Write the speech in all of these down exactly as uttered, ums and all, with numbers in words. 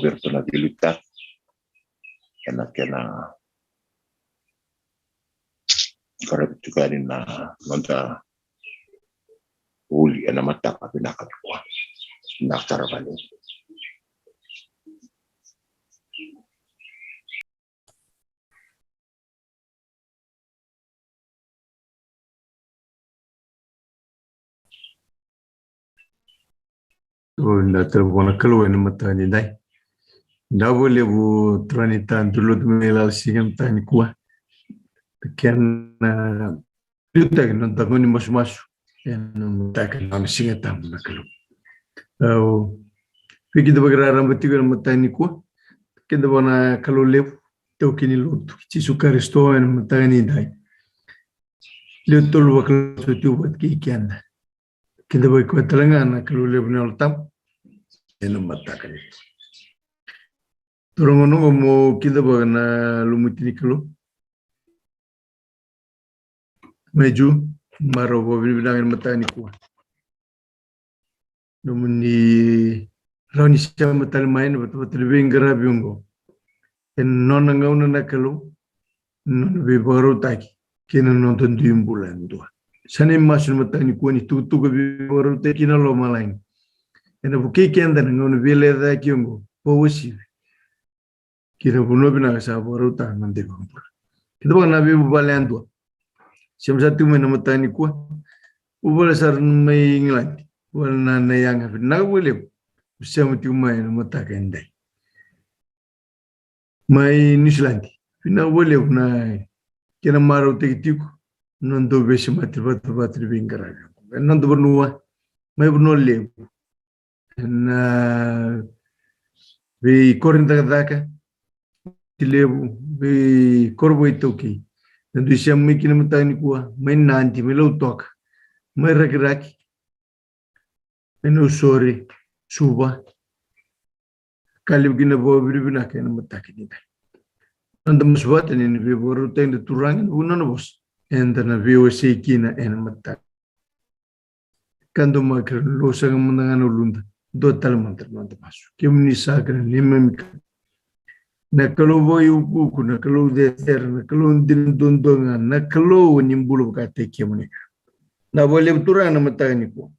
vei iratou na veiliutaki ena kena qaravi tiko yani na noda vuli ena mataka vinaka nikua. Vinaka sara vakalevu. Oi, da tara vua na Kalou ena mataka ni dai. Da vakalevu turaga ni ta dau lotu mai Lala Siga ena mataka nikua. Kena liutaki na noda gauna ni masumasu ena mataka ni nona Siga Tabu na Kalou. Au veikidavaki raraba tiko ena mataka nikua. Kidavaka na Kalou levu, taukei ni lotu, Jisu Karisito, ena mataka ni dai. Lewe tolu vakalou sa tu vata kei keda. Kidavaki koya tale ga na Kalou levu na Yalo Tabu ena mataka ni. Turaga, oqo mo kidavaka na lumuti ni Kalou. Mai Ju, marau vakavinavinaka ena mataka nikua. Nomuni rawa ni sema tale mai na vatavata ni veiqaravi oqo. Ena nona gauna na Kalou, nona veivakarautaki kei na noda dui bula e dua. Sa na masu ena mataka nikua ni tukutuku veivakarautaki na lomalagi. Ena vukei keda na gauna veilecayaki oqo, vakauasivi kei na vanua vinaka sa vakarautaka na noda iVakabula. Kidavaka na veivuvale yadua. Sema sa tu mai na mataka nikua. Vuvale sara mai Igiladi. Vuvale na, na yaga vinaka vakalevu. Sema tiko mai na mataka edai. Mai Niusiladi. Vinaka vakalevu na kena marautaki tiko na noda veisemati vatavata ni veiqaravi. Ena noda vanua. Mai Vanua Levu. Ena veikoro ni cakacaka, Viti Levu, veikoro vakaitaukei. Na dui sema mai kina mataka nikua, mai Nadi, mai Lautoka, mai Rakiraki, mai Nausori, Suva. Ka levu kina vakavinavinaka ena mataka ni dai. Noda masu vata ni na veivakarautaki da Turaga ena vuku ni nona vosa. Eda na veiwasei kina ena mataka. Ka dau makare, lou saga mada ga na uluda, dua tale mada na noda masu. Kemuni saka na neimami Kalou. Na Kalou vakaiukuuku, na Kalou cecere, na Kalou dina duadua ga, na Kalou ni bula vakataki kemuni ga. Na vakalevu Turaga na mataka nikua.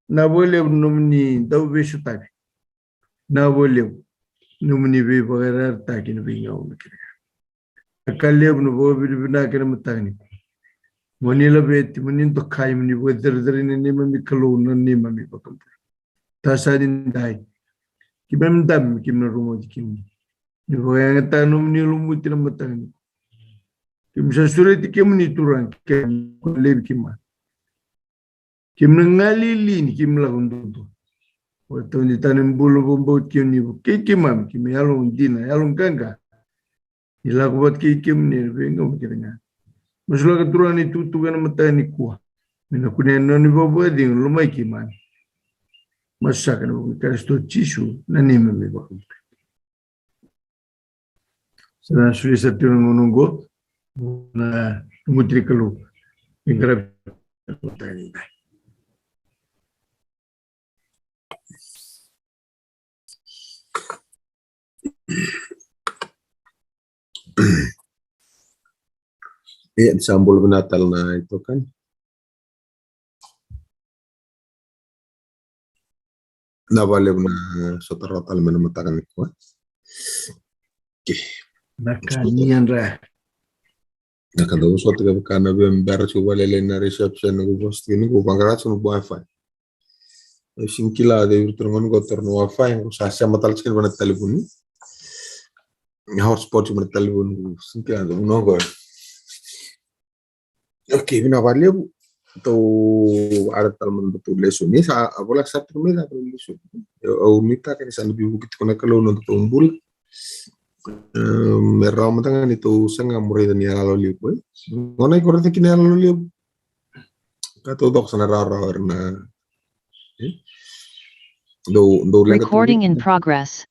Na vakalevu nomuni dau veisotavi. Na vakalevu nomuni veivakayarayarataki na veigauna kece ga. Na ka levu na vakavinavinaka ena mataka nikua. Moni laveti, moni dokai, moni vakacerecerei na neimami Kalou, na neimami iVakabula. Tasa ni dai. Keimami dabe, keimami na rogoci kemuni. Ni vakayagataka nomuni lumuti na mataka nikua. Keimami sa sureti kemuni Turaga, kemuni ko levu keimami. Keimami na galili ni keimami lako duadua. Vakataudeitaka na bula vakabauti kemuni vukei keimami, keimami yalo dina, yalo qaqa. Ni lako vata kei kemuni ena veigauna kece ga. Masulaka Turaga na itukutuku ena mataka nikua. Me na kunea na nona ivakavakacegu lomai keimami. Masu saka ena vuku i Karisito Jisu na neimami iVakabula. Sa na solia sara tiko na gauna oqo na lumuti ni Kalou. Ni qaravi. Ia, sa bula vinaka tale na itokani. Na vakalevu na sota rawa tale mai na mataka nikua. Okay. Na ka ni yadra. Na ka dau sota kevaka na via bera tiko vakalailai na reception, na ku vosa tiko ni ku vaqara tiko na wifi. Au sega ni kila de iratou na gone qo toro na wifi, au sa sema tale tiko vei na talevoni. Na hotspot tiko vei na talevoni, au sega ni kila de unoqo. Okay, vinaka vakalevu. Tou ara tale mai na nodatou lesoni. Sa a vola sa tiko mai na nodatou lesoni. Au nuitaka ni sa na veivuke tiko na Kalou na nodatou bula. Em, me rawa mada ga ni tou saga mo raica ni yaloyalo levu, e. Gona iko raica kina yaloyalo levu. Ka taucoko sa na rawarawa era na, e? Dou, dou leqa tiko. Recording in progress.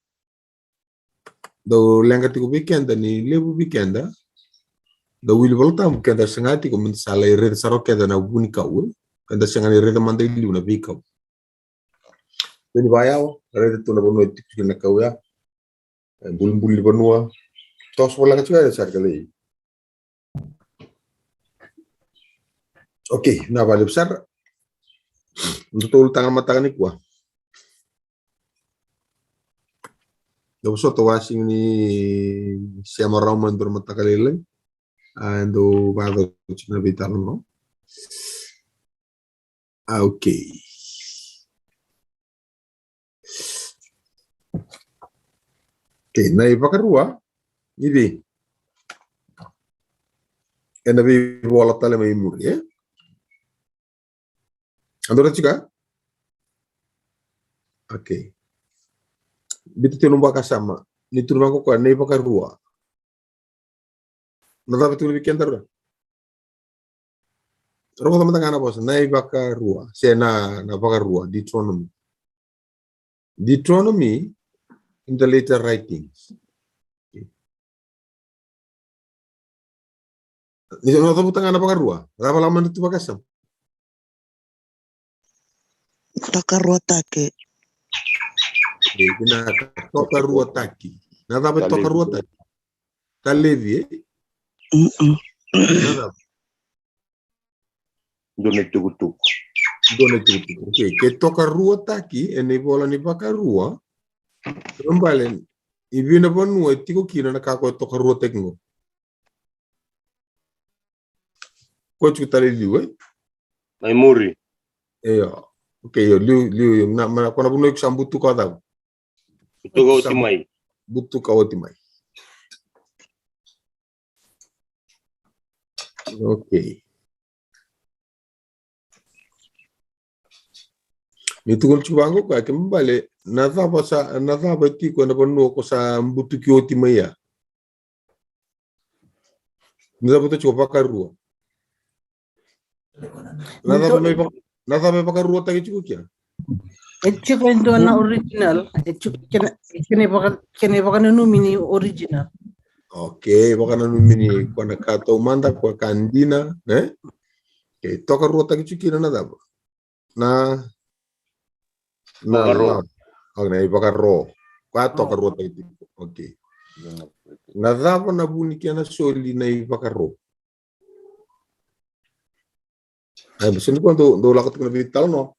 Dou leqa tiko vei keda ni levu vei keda. Dou wili Vola Tabu keda sega tiko meda sa lai raica sara o keda na vunikau, e. Keda sega ni raica mada i liu na veikau. Dou ni vakayawa, Raica tu na vanua e tiko kina na kau ya. E, bulibuli ni vanua. Toso voleka tiko ya, sa raica lei. Okay, vinaka vakalevu sara. Dou tolu tale na mataka nikua. Dou vosota, au sega ni sema rawa mai e dua na mataka lailai. A, dou vakacoci na veitalanoa. A, okay. Okay, na iVakarua, i vei? Ena veivola tale mai muri, e? A dou raica tiko? Okay. Biuta tiko na vakasama. Ni tukuna vaqo o koya, na iVakarua. Na cava e tukuna vei kedaru? Rogoca mada ga na vosa, na iVakarua, se na, na Vakarua, Deuteronomy. Deuteronomy in the later writings. Ni sa na cavuta ga na Vakarua, cava lako mai na tu vakasama? Tokaruataki. E, vinaka, tokaruataki. Na cava e tokaruataki? Talevi, e? Mm-mm. Na cava? Dua na itukutuku. Dua na itukutuku. Okay, ke tokaruataki ena ivola ni Vakarua. Kena ibalebale, i vei na vanua e tiko kina na ka ko e tokaruataki qo? Ko tiko tale i liu, e? Mai muri. Io. Okay, io, liu, liu, io. Na, ma, ko na vanua iko sa butuka o cava? Butuka oti mai. Butuka oti mai. Okay. Ni tukuna tiko vaqo o koya, kena ibalebale, na cava sa, na cava e tiko ena vanua ko sa butuki oti mai ya? Ni cavuta tiko Vakarua. Na cava me vaka-, na cava me vakaruataki tiko kea? E tiko e dua na original. E tiko kena, kena vaka-, kena vakananumi ni original. Okay, vakananumi ni ko na ka taumada, ko ka dina, e? Okay, tokaruataki tiko kina na cava? Na, na, Vakaro. Na, okay, na iVakaro. Ko a tokaruataki tiko. Okay. Na cava na vu ni kena soli na iVakaro? Ai, basi ni ko dou, dou lako tiko na veitalanoa.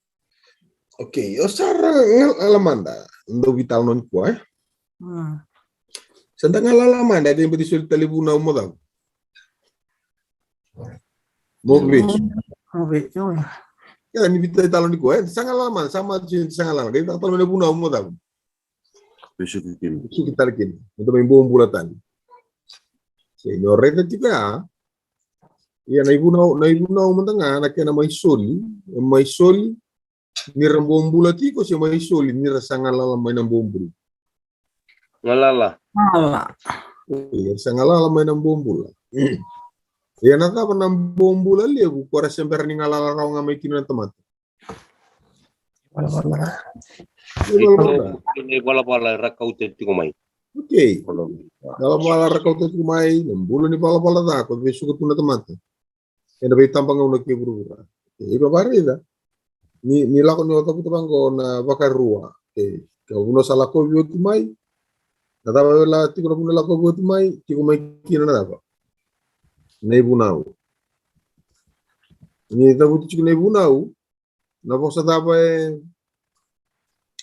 Okay, o sa ra galala mada. Dou veitalanoa nikua, e? Mm. Sa da galala mada, e dei bati soli tale vunau mo cava? Mo vei. Mo vei, oi. Ia, ni veitalanoa nikua, e? Sa galala mada, sa mada, sa galala. Qai veitalanoa na vunau mo cava? Vesuki kina. Vesuki tale kina. Mo da mai bobula tale. Sega ni o raica tiko ya. Ia na ivunau, na ivunau mada ga, na kena mai soli, mai soli, ni ra bobula tiko se mai soli, ni ra sa galala mai na bobula. Galala. Galala. Ia, sa galala mai na bobula. Ia na cava na bobula levu, ko ra se bera ni galala rawa ga mai kina na tamata? Valavala. Valavala. Kena ivalavala era kauta tiko mai. Okay. Valavala. Valavala era kauta tiko mai, na bula ni valavala ca, ko vesuka tu na tamata. Ena veitabagauna kei vuravura. E, iko vakaraica. Ni, ni lako ni o cavuta vaqo na Vakarua. E, ka vuna sa lakovi oti mai. Na cava e la tiko na vuna lakovi oti mai, tiko mai kina na cava? Na ivunau. Ni cavuti tiko na ivunau, na vosa cava e,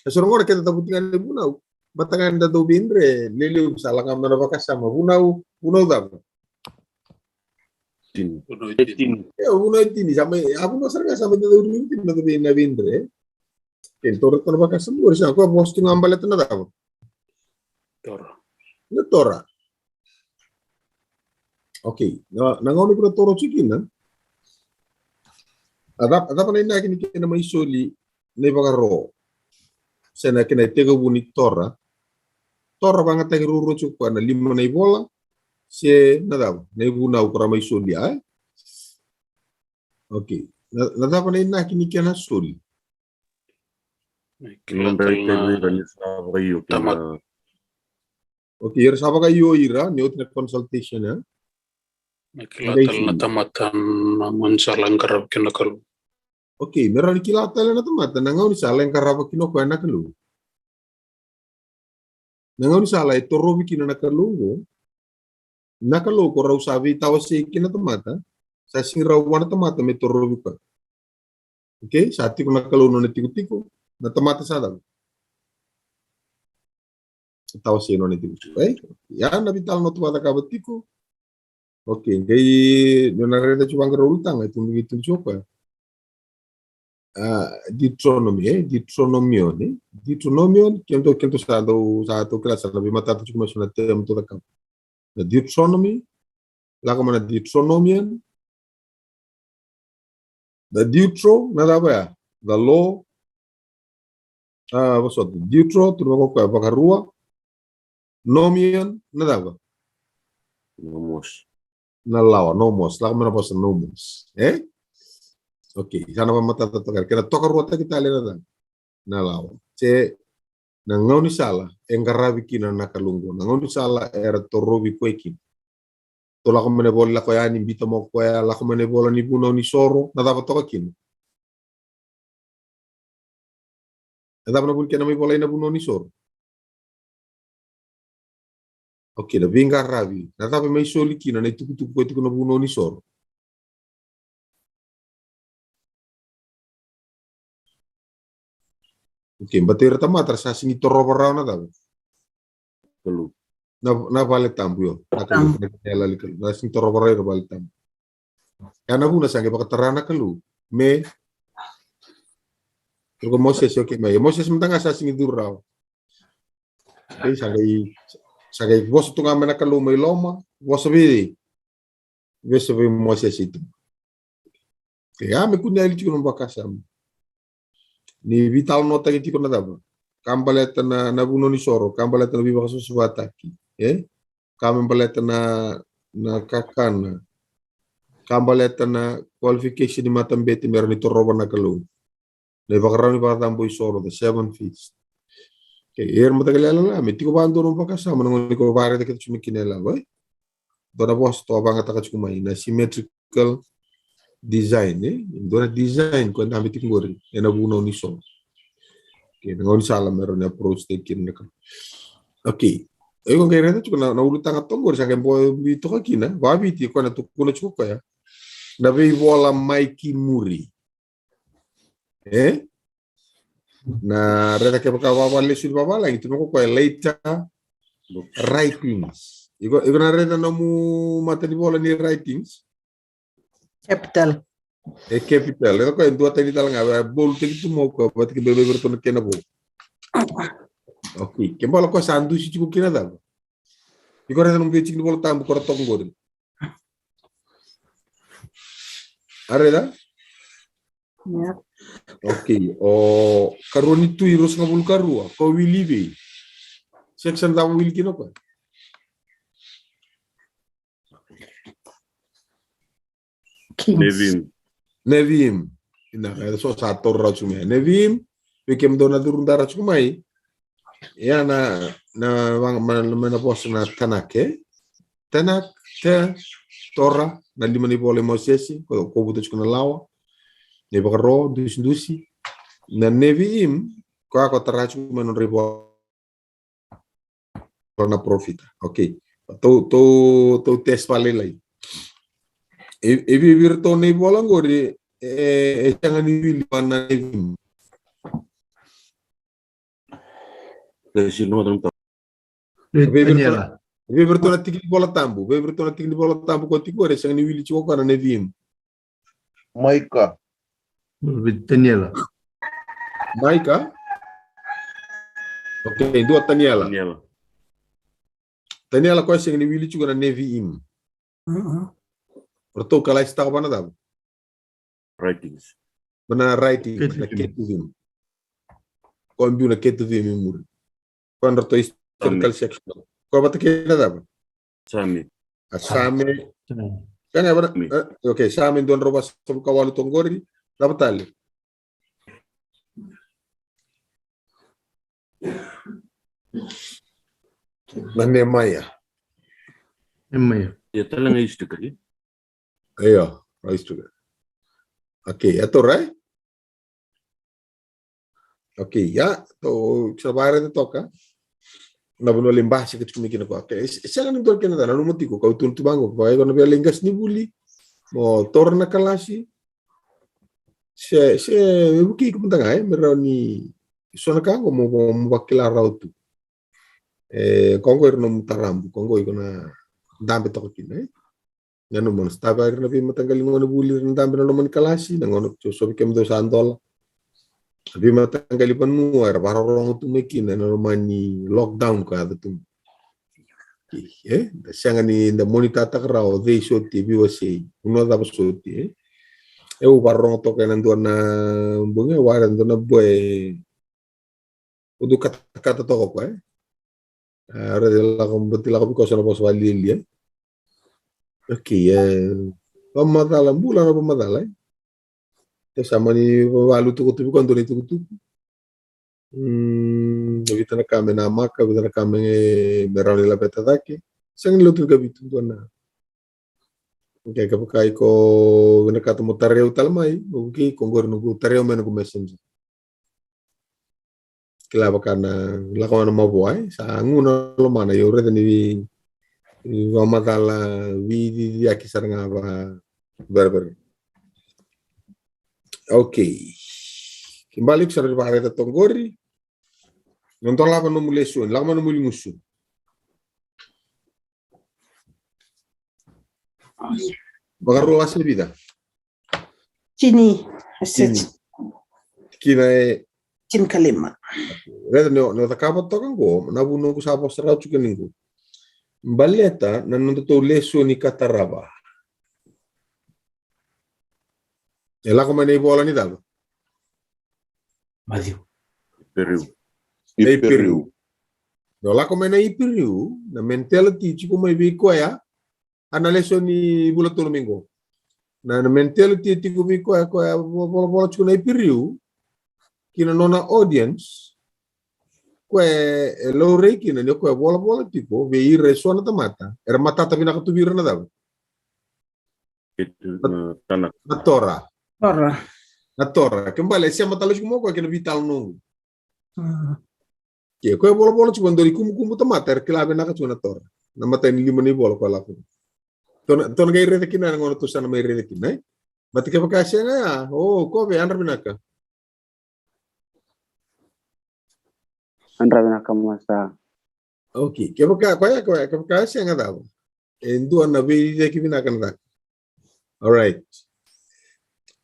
e so na gauna keda cavuti ga na ivunau. Baleta ga ni da dau veidre, lelevu sa lako ga mai na vakasama. Vunau, vunau cava? Tini. Vunau e tini. E, vunau e tini, sa mai, a vunau sara ga sa mai dau ri tini na vei, na veidre. Kena tora tiko na vakasama, ori sa ko vosa tiko ga baleta na cava? Tora. Na Tora. Okay, na, na gauna ko na Tora tiko kina. A cava, a cava na inaki ni kena mai soli na iVakaro? Se na kena itekivu ni Tora. Tora vakayagataki ruarua tiko koya na lima na ivola. Se na cava? Na ivunau ko ra mai solia, e? Okay. Na, na cava na inaki ni kena soli? Kila tale na tamata. Okay, era sa vakaio ira, ni oti na consultation, e? Me kila tale na tamata na gauna sa lai qarava kina na Kalou. Okay, me rawa ni kila tale na tamata na gauna sa lai qarava kina o koya na Kalou. Na gaunisala e torovi kina na Kalou qo. Na Kalou ko rau sa veitawasei kina na tamata, sa sega ni rawa vua na tamata me torovi koya. Okay, sa tiko na Kalou nona tikotiko, na tamata sa cava? Tawasei nona tikotiko, e? Ia na veitalanoa tu vakacakava tiko. Okay, qai na raica tu vaqara ulutaga e tu qai tu tu koya. A, Deuteronomy, e? Deuteronomion, e? Deuteronomion, kemudou, kemudou sa dou, sa dou kila sa na veimatata tiko mai so na term dou cakava. Na Deuteronomy, lako mai na Deuteronomion. Na Deutro, na cava ya? The law. A, vosota. Deutro, tu na vaka koya, vakarua. Nomion, na cava? Nomos. Na lawa, nomos. Lako mai na vosa nomos. E? Okay, sa na vakamatata toka. Kena tokaruataki tale na cava? Na lawa. Se na gaunisala e qaravi kina na Kalou qo. Na gaunisala era torovi koya kina. Tou lako mai na ivola Lako Yani, biuta mai o koya, lako mai na ivola ni Vunau ni Soro, na cava toka kina? Na cava na vu ni kena mai volai na Vunau ni Soro? Okay, na veiqaravi. Na cava e mai soli kina na itukutuku koya tiko na Vunau ni Soro? Okay, baleta ira tamata ra sa sega ni torova rawa na cava? Kalou. Na, na vale tabu, io. Na Kalou, na Kalou, na sega ni torova rawa ira vale tabu. Ya na vuna sa qai vakatara na Kalou me, ko Mosese, okay, mai Mosese mada ga sa sega ni curu rawa. Okay, sa qai, sa qai vosa tu ga mai na Kalou mai loma, vosa vei, vosa vei Mosese tu. Okay, ya me kune yali tiko na vakasama. Ni veitalanoataki tiko na cava? Ka baleta na, na Vunau ni Soro, ka baleta na veivakasavasavataki, e? Ka me baleta na, na kakana, ka baleta na qualification ni matabete me rawa ni torova na Kalou. Na ivakarau ni vakacabo isoro, the seven feast. Okay, era mataka lala, me tiko vakadua na vakasama na gauna ni ko vakaraica kece tiko mai kina e lalo, e? Dua na vosa tou a vagataka tiko mai, na symmetrical design, e? Dua na design ko e dabe tiko qori ena Vunau ni Soro. Okay, na gaunisala me rawa ni approach taki kina na Kalou. Okay. Iko qai raica tiko na, na ulutaga toka qori, sa qai bobi toka kina, vaviti ko na tukuna tiko koya. Na veivola mai ki muri. E? Na raica kevaka vavalesu ni vavalagi, tu na ko koya later writings. Iko, iko na raica nomu matanivola ni writings? Capital. E capital. Raica koya e duatani tale ga, e bold taki tu mo koya, vata kei vei iratou na kena vo. Okay. Ke bala koya sa dusi tiko kina cava? Iko raica nomu veitiki ni Vola Tabu ko ra toka qori. A raica? Ia. Okay, o karua ni Tui ruasagavulu karua, ko wili vei? Section cava wili kina o koya? Kings. Neviim. Neviim. Ina, e so sa taura rawa tiko mai. Neviim, vei kemudou na curu dara tiko mai. Ia na, na, na, na, na vosa na Tanakh, e? Tanakh, te, Torah, na lima na ivola i Mosese, ko, ko vuta tiko na lawa. Na ivakaro, dusidusi. Na Neviim, ko a ko tara tiko mai nodra ivola na parofita. Okay. Tou, tou, tou test vakalailai. E, e vei vei iratou na ivola qori, e, e sega ni wili vua na Neviim. Vei vei iratou na, vei vei iratou na tiki ni Vola Tabu, vei vei iratou na tiki ni Vola Tabu ko tiko qori, e sega ni wili tiko koya na Neviim. Maika. Vei Taniela. Maika? Okay, dua Taniela. Taniela. Taniela koya sega ni wili tiko na Neviim. Ratou kalaisitaka vua na cava? Writings. Vua na writings, na Ketuvim. Ketuvim. Koya biu na Ketuvim i muri. Koya dratou historical section. Koya vata kei na cava? Same. A Same. Same. Same, vana, Same. Eh, okay, Same dua na drau vasagavulu ka walu toka qori. Cava tale? Na Nemaia. Nemaia. Ia tale ga history. Io, history. Okay, ia tou rai? Okay, ia, tou sa vakaraica toka. na vanua lai basika tiko mai kina koya. Ke, e, e sega ni dua na kena ca, nanuma tiko, kau tukuna tu vaqo, ko vaka iko na via lai qasenivuli, mo taura na kalasi, se, se me vukei iko mada ga, e, me rawa ni so na ka qo mo, mo, mo vakila rawa tu. E, ko qo ira nomu tarabu, ko qo iko na dabe toka kina, e. Nanuma na sotava ira na veimataqali gone vuli, ira na dabe na loma ni kalasi, na gauna so vei kemudou sa dola. Na veimataqali vanua era vakarorogo tu mai kina ena loma ni lockdown ka yaco tu. E, da sega ni da monitataka rawa o cei soti e veiwasei, vanua cava soti, e. Au vakarorogo toka ena dua na bogi, au vaka dua na boy, au dau katakata toka o koya, e. A, raica e lako, bati lako vei koya so na vosa vakalialia, e. Okei, e, vakamacala, bula na vakamacala, e. Tou sa mani valutukutuku vei koya dua na itukutuku. Mm, vica na ka me namaka, vica na ka me, me rawa ni laveta cake. Sega ni lotu ni kavitu, dua na. Okei, kevaka iko vinakata mo tara au tale mai, mo vukei iko, qori noqu tara au mai noqu messenger. Kila vaka na lako na mavoa, e, sa gu na lomana, ia au raica ni vei, ni vakamacala veiciciyaki sara ga vakaverevere. Okei. Kena ibalebale iko sa raica toka qori. Na dolava nomu lesoni, lako mai nomu iligusu. Vakarua wase vica? Tini. Tini. Kina e tinikalima. Raica ni o, ni o cakava toka qo, na vu noqu sa vosa rawa tiko ni qo. Baleta na nodatou lesoni ka tarava. E lako mai na ivola ni cava? Maciu. Iperiu. Na Iperiu. Iperiu. Ni o lako mai na Iperiu, na mentality tiko mai vei koya, a na lesoni vula tolu mai qo. Na, na mentality tiko vei koya, koya vo-, volavola tiko na Iperiu ki na nona audience, koya e laurai kina ni o koya volavola tiko vei ira e so na tamata era matata vinaka tu vei ira na cava? Na, na, na Tora. Tora. Na Tora. Kena ibalebale e sema tale tiko mai o koya kei na veitalanoa qo. Mm. Ke o koya volavola tiko e dua na ikumukumu tamata era kila vinaka tiko na Tora. Na imatai ni lima ni vola o koya lako. Tou na, tou na qai raica kina ena gauna tou sa na mai raica kina, e? Baleta kevaka e sega ya, o, o koya vei yadra vinaka. Yadra vinaka masa. Okei, kevaka, koya, koya, kevaka e sega cava? E dua na veiciciyaki vinaka na caka. Alright.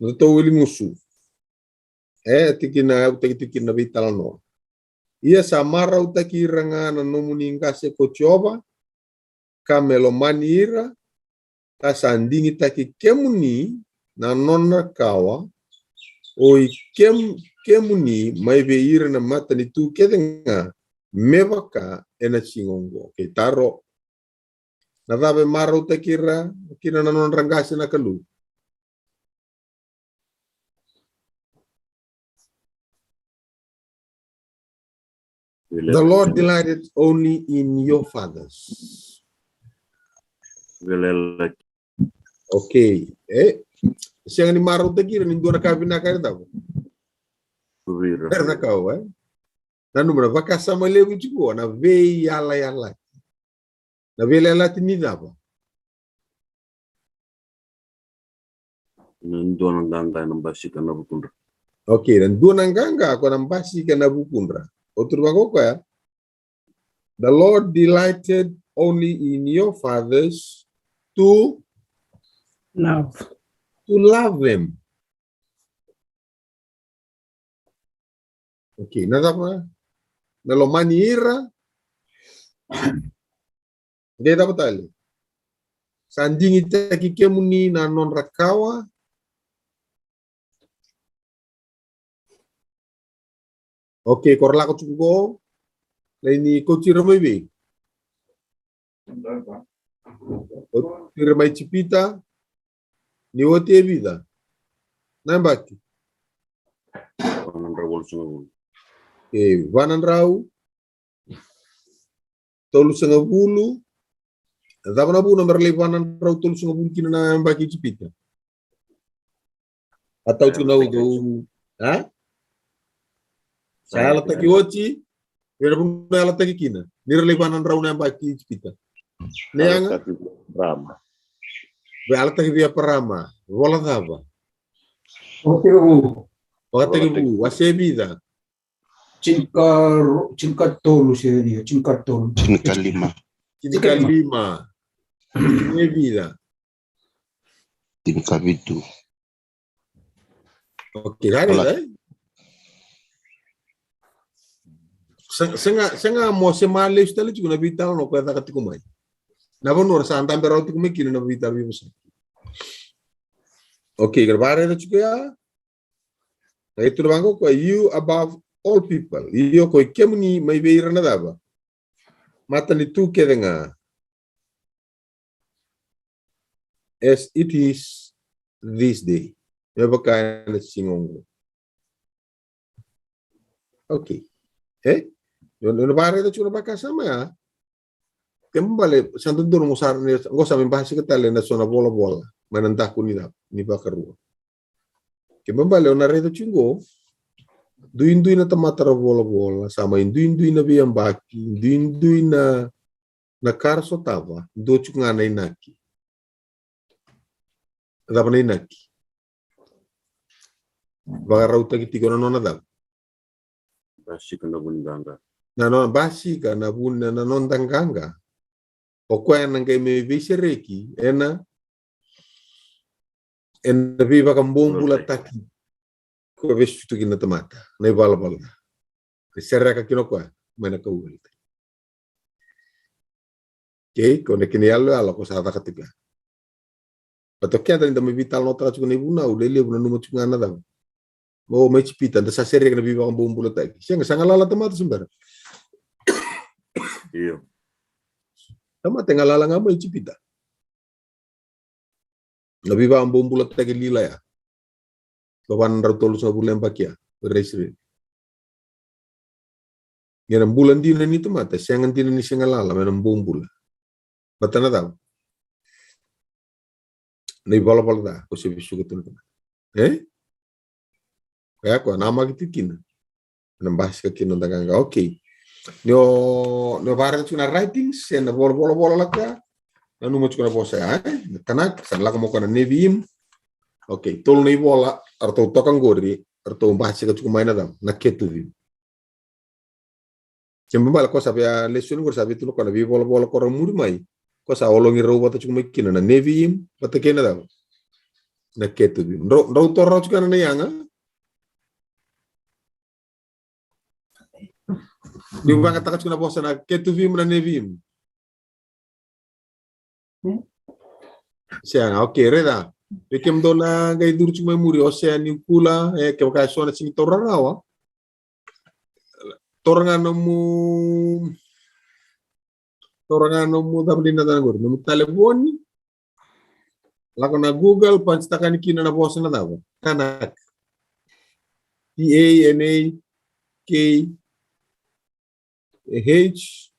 Nodatou iligusu. E, tikina, au taki tikina veitalanoa. Ia sa marautaki ira ga na nomuni qase ko Jiova, ka me lomani ira, ka sa digitaki kemuni na nona kawa, o i kem-, kemuni mai vei ira na matanitu kece ga, me vaka ena siga oqo. Kei taro. Na cava e marautaki ira kina na nodra qase na Kalou? The Lord delighted only in your fathers. Okay. E sega ni marautaki ira ni dua na ka vinaka era cava? Era cakava, e? Nanuma na vakasama levu tiko na veiyalayalati. Na veiyalayalati ni cava? Na dua na qaqa ena basika na vukudra. Okay, na dua na qaqa ko na basika na vukudra. O tukuna vaqo o koya, the Lord delighted only in your fathers to love, to love them. Okay, na cava? Na lomani ira. Qai cava tale? Sa digitaki kemuni na nodra kawa. Okay, ko ra lako tiko qo. Lai ni kauti ira mai vei? Kauti ira mai Ijipita. Ni oti e vica na yabaki? Va na drau tolusagavulu. E, va na drau tolusagavulu. Cava na vuna me ra lai va na drau tolusagavulu kina na yabaki Ijipita? A tau tiko na ucau. A? Sa yalataki oti. Vei na vanua e yalataki kina ni ra lai va na drau na yabaki i Ijipita. Na yaga? Yalataki vei Eparama. Vei, yalataki vei Eparama. Vola cava? Vakatekivu. Vakatekivu. Wase vica? Tinikaru-, tinikatolu, se io, tinikatolu. Tinikalima. Tinikalima. E vica? Tinikavitu. Okay, raica, e? Sega, sega, sega mo se ma lesu tale tiko na veitalanoa ko e caka tiko mai. Na vanua ra sa dabe rawa tiko mai kina na veitala veivosaki. Okay, qai vakaraica tiko ya. Na ituvatuva qo ko, you above all people. Io, ko i kemuni mai vei ira na cava? Matanitu kece ga. As it is this day. Me vaka ena siga oqo. Okay. E? Io, io, na vakaraica tiko na vakasama ya. Kena ibalebale, sa dodonu mo sa, qo sa mai basika tale ena so na volavola mai na daku ni cava, ni Vakarua. Kena ibalebale, o na raica tiko qo, duidui na tamata ra volavola, sa mai duidui na veiyabaki, duidui na, na ka ra sotava, dua tiko ga na inaki. Cava na inaki? Vakarautaki tiko na nona cava? Basika na vu ni qaqa. Na nona basika na vu ni, na noda qaqa. O koya na qai mai veisereki ena, ena veivakabobulataki ko vesuki na tamata, na ivalavala ca. Ka sereka kina o koya mai na kauveilatai. Okay, ko na kena iyaloyalo ko sa caka tiko ya. Baleta o keda ni da mai veitalanoataka tiko na ivunau, lelevu nanuma tiko ga na cava? O mai Ijipita, da sa sereki na veivakabobulataki. Sega, sa galala tamata se bera. Io. Tamata e galala ga mai Ijipita. Na veivakabobulataki lila ya. Ko va na drau tolusagavulu na yabaki ya, o ira na Isireli. Ia na bula dina ni tamata, sega dina ni se galala mai na bobula. Baleta na cava? Na ivalavala ca ko se vesuka tu na tamata. E? Koya ko namaki tiko kina. Na basika kina na noda qaqa. Okay. Ni o, ni o vakaraica tiko na writings, e na vola, vola, vola lako ya. Nanuma tiko na vosa ya, e? Na Tanakh, sa lako mai o koya na Neviim. Okay, tolu na ivola, eratou toka qori, eratou basika tiko mai na cava? Na Ketuvim. Kena ibalebale ko sa via lesoni qori sa via tukuna o koya na veivolavola ko ra muri mai. Ko sa ologi rau vata tiko mai kina na Neviim, vata kei na cava? Na Ketuvim. Drau, drau taura rawa tiko na yaga. Niu vakayagataka tiko na vosa na Ketuvim, na Neviim. Sega, okay, raica. Vei kemudou na qai curu tiko mai muri, Osea, Niukula, e, kevaka e so na sega ni taura rawa. Taura ga nomu, taura ga nomu, cava ni na cana qori, nomu talevoni. Lako na Google, punch-taka yani kina na vosa na cava? Tanakh. T A N A K H.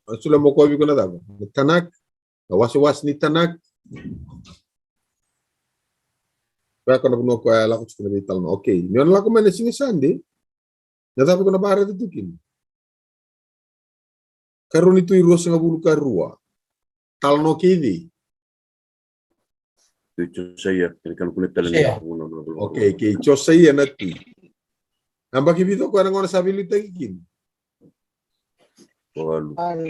A sula mo kovi ko na cava? Na Tanakh. Na wasewase ni Tanakh. Koya ko na vanua koya e lako tiko na veitalanoa. Okay. Ni o na lako mai na siga Sade. Na cava ko na vakaraica tu kina? Karua ni Tui ruasagavulu ka rua. Talanoa kei cei? Tui Josaia, kena kena kune tale na Josaia. Vuna, vuna, vuna, okay, vuna. Kei Josaia na tui. Na yabaki vica o koya na gauna sa veiliutaki kina? Walu. Walu.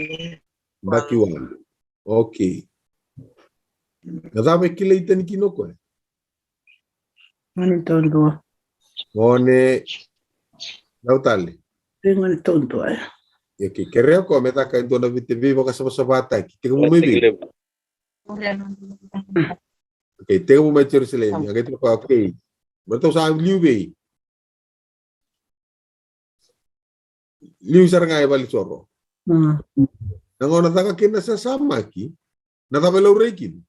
Yabaki walu. Okay. Na cava e kilai tani kina o koya? Gone taudua. Gone. Cava tale? Gone taudua, e. Okay, kerea o koya me caka e dua na vei, veivakasavasavataki. Tekivu mai vei? Okay, tekivu mai Jerusalemi. Okay, tekivu, okay. Baleta o sa liu vei? Liu sara ga e valenisoro. Mm. Na gauna caka kina na sasamaki, na cava e laurai kina?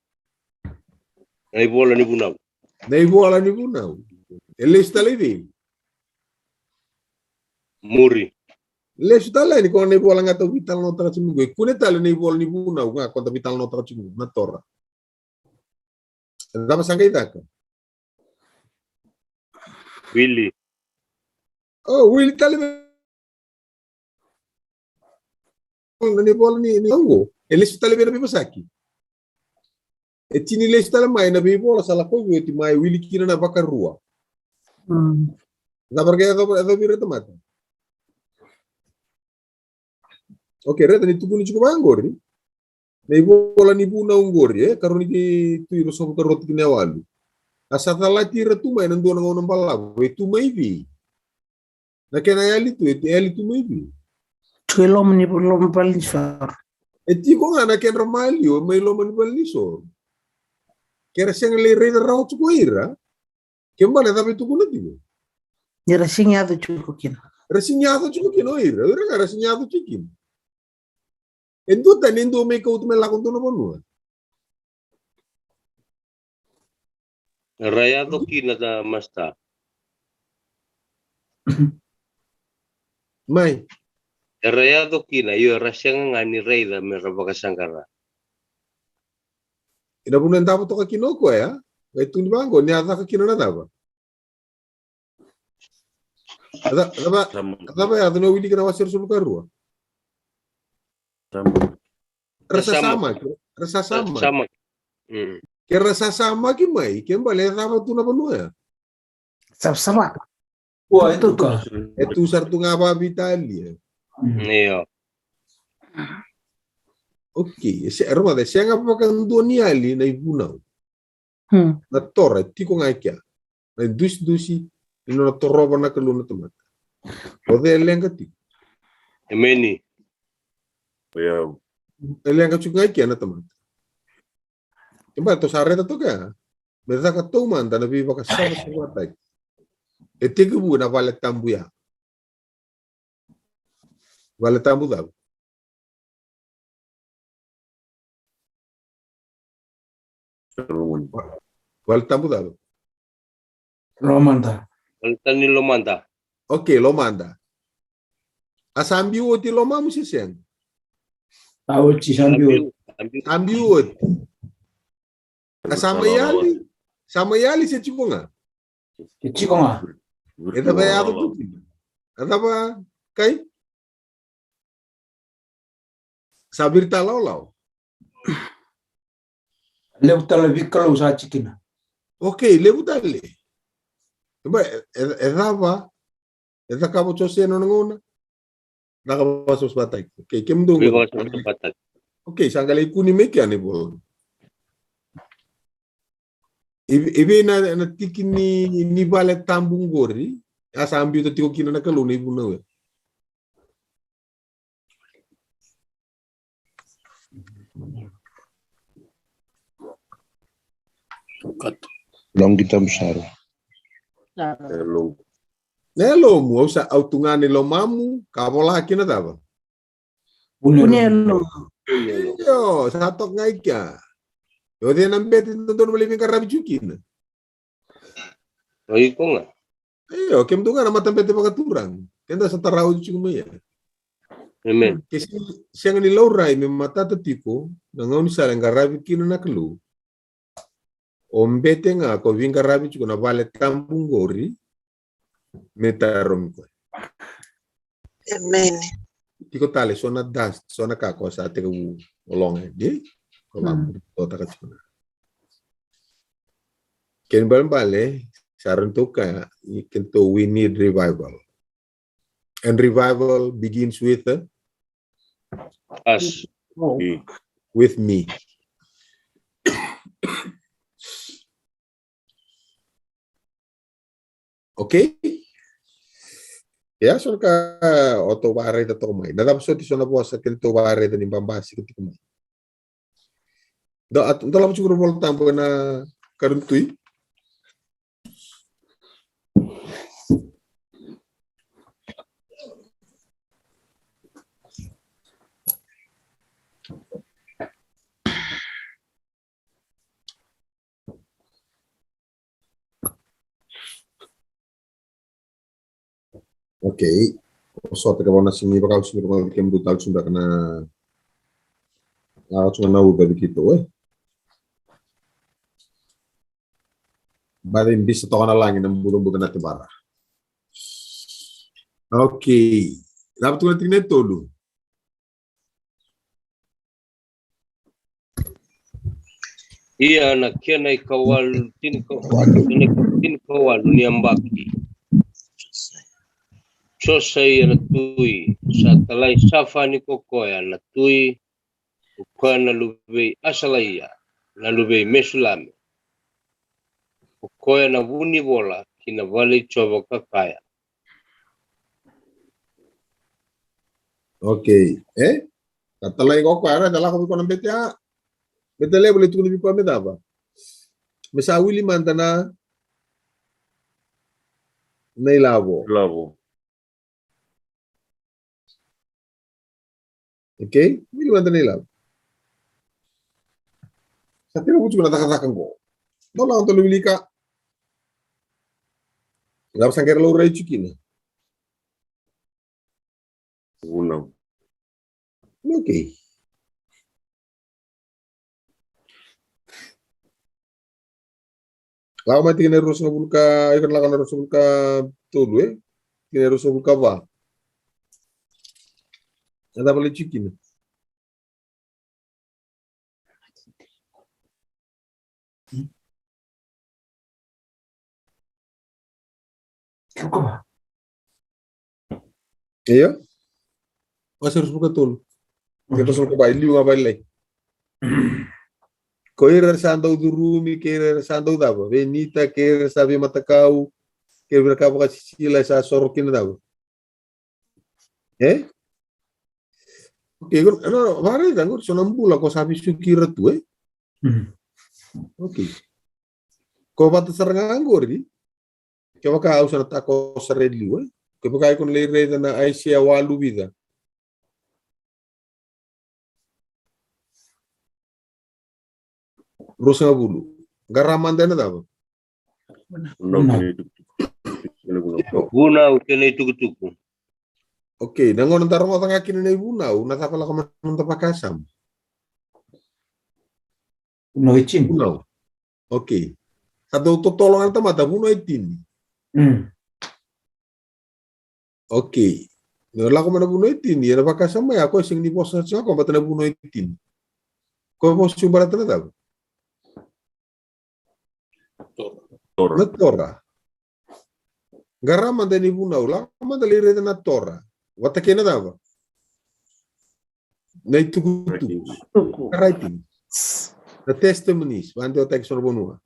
Na ivola ni vunau. Na ivola ni vunau. E lesu tale i vei? Muri. Lesu tale yani ko na ivola ga tou veitalanoataka tiko mai qo. E kune tale na ivola ni vunau ga ko da veitalanoataka tiko mai qo, na Torah. E cava sa qai caka? Wili. O, wili tale mai. na neivola ni, ni oqo. E lesu tale vei na veivosaki. E tini lesu tale mai na veivola sa lakovi oti mai wili kina na vakarua. Mm. Cava ra qai yaco, yacovi ira na tamata? Okay, reta ni tukuni tiko vaqori. Na ivola ni Vunau qori, e, karua ni Tui ruasagavulu ka rua tikina e walu. A sa calati ira tu mai na dua na gauna balavu, e tu mai vei? Na kena yali tu, e yali tu mai vei? Tu e loma ni, loma valenisoro. E tiko ga na kedra maliwa mai loma ni valenisoro. Ke ra sega ni lai raica rawa tiko o ira. Ke bale cava e tukuna tiko? Ni ra sega ni yaco tiko kina. Ra sega ni yaco tiko kina o ira. O ira ga ra sega ni yaco tiko kina. E dua tani e dua mai kauta mai lako dua na vanua. Era yaco kina, ta masta. Mai. Era yaco kina, io, era sega ga ni raica me ra vakasaqara. Ina vuna e davo toka kina o koya, e tukuni vaqo ni a caka kina na cava? A ca-, a cava, a cava e yaco ni o wilika na wase ruasagavulu ka rua? Ra sasamaki, ra sasamaki. Sasamaki. Mm. Ke ra sasamaki mai, ke bale e cava tu na vanua ya? Savasava. Ua, e tu ka. E tu sara tu ga vakaveitalia. Mm. Io. Okay, e se, rogoca, e sega vakadua ni yali na ivunau. Hmm. Na Tora e tiko ga i kea. Na idusidusi ni nona torova na Kalou na tamata. O cei e leqa tiko? Emeni. Io. E leqa tiko ga i kea na tamata. Keba, tou sa reta toka ya. Me caka taumada na veivakasavasavataki. E tekivu ena vale tabu ya. Vale tabu cava? Vale tabu cava? Lomada. Vale tani lomada. Okay, lomada. A sa biu oti lomamu se sega? A oti, sa biu oti. Sa biu oti. A sa mai yali? Sa mai yali se tiko ga? E tiko ga. E cava e yaco tu kina? A cava, Kai? Sa viri tale lawalawa. Levu tale veikalou sa tiko kina. Okay, levu tale. Ba, e, e, e cava? E cakava o Jose ena nona gauna? Caka vakasavasavataki. Okay, kemudou. Vakasavasavataki. Okay, sa qai lai kune mai kea na ivola. E vei, e vei na, na tiki ni, ni vale tabu qori, a sa biuta tiko kina na Kalou na ivunau ya? Loqi tabu sara. E loqu. Na yalomu, au sa, au tu ga ni lomamu, ka vola kina cava? Vunau. Io, sa toka ga i kea. O cei na bete dodonu me lai veiqaravi tiko kina? O iko ga. Io, kemudou ga na matabete vakaturaga. Keda sa tara oti tiko mai ya. Amen. Ke se-, sega ni laurai me matata tiko na gaunisala e qaravi kina na Kalou. O bete ga ko veiqaravi tiko na vale tabu qori me taromi koya. Amen. Tiko tale so na dust, so na ka ko sa tekivu ologa, e? Ko vamuri totaka tiko na. Kena ibalebale, sa ratou kaya, keitou, we need revival. And revival begins with, uh, us. With me. Okay? Ia, so na ka o tou vakaraica toka mai. Na cava soti so na vosa keitou vakaraica ni babasika tiko mai? Da, a, da lako tiko na iVola Tabu ena Karua ni Tui. Okay. Vosota, kevaka o na sega ni vakausiki, rogoci kemudou tale tu beka na, a, tu na uca vei keitou, e. Baci bisa toka na lagi na bucabuca na tevara. Okay. Cava tu na tikina e tolu? Ia na kena ikawalu, tinikawalu, kena tinikawalu ni yabaki, Josaia na tui sa talai Safani ko koya na tui, ko koya na luvei Asalaia na luvei Mesulame, ko koya na vunivola ki na vale i Jiova ka kaya. Okay. E? Ka talai ko koya, era, ka lako vei koya na bete, a? Bete levu, lai tukuna vei koya me cava? Me sa wili mada na, na ilavo. Ilavo. Okay? Wili mada na ilavo. Sa tira vutu na cakacaka qo. Dou lako dou lai wilika. Cava sa qai laurai tiko kina? Vunau. Okay. Lako mai tikina e ruasagavulu ka, iko na lako na ruasagavulu ka tolu, e? Tikina e ruasagavulu ka va. Na cava lai tiko kina? Io. Wase ruasagavulu ka tolu. Ke ruasagavulu ka va, e liu ga vakalailai. Ko ira era sa dau curumi, kei ira era sa dau cava, veinita, kei ira era sa veimatakau, kei ira ka vakasisila, e sa soro kina cava? E? Okay, ko, no, vakaraica qori so na bula ko sa vesuki ira tu, e? Okay. Ko vata sara ga qori, kevaka au sa na tako sara e liu, e? Kevaka iko na lai raica na Aisea walu vica. Ruasagavulu. Qara mada ena cava? Vunau kei na itukutuku. Vunau kei na itukutuku. Okay, na gauna da rogoca ga kina na ivunau, na cava lako mai na noda vakasama? Vunau e tini. Vunau. Okay. Sa dau totolo ga na tamata, vunau e tini. Mm. Okay. Na lako mai na vunau e tini, ena vakasama ya, koya sega ni vosa sara ga koya baleta na vunau e tini. Koya vosa tiko baleta na cava? Tora. Na Tora. Qara mada ni vunau, lako mada lai raica na Tora. Vata kei na cava? Na itukutuku. Tuku. Na writings. Na testimonies, vakadewataki so na vanua.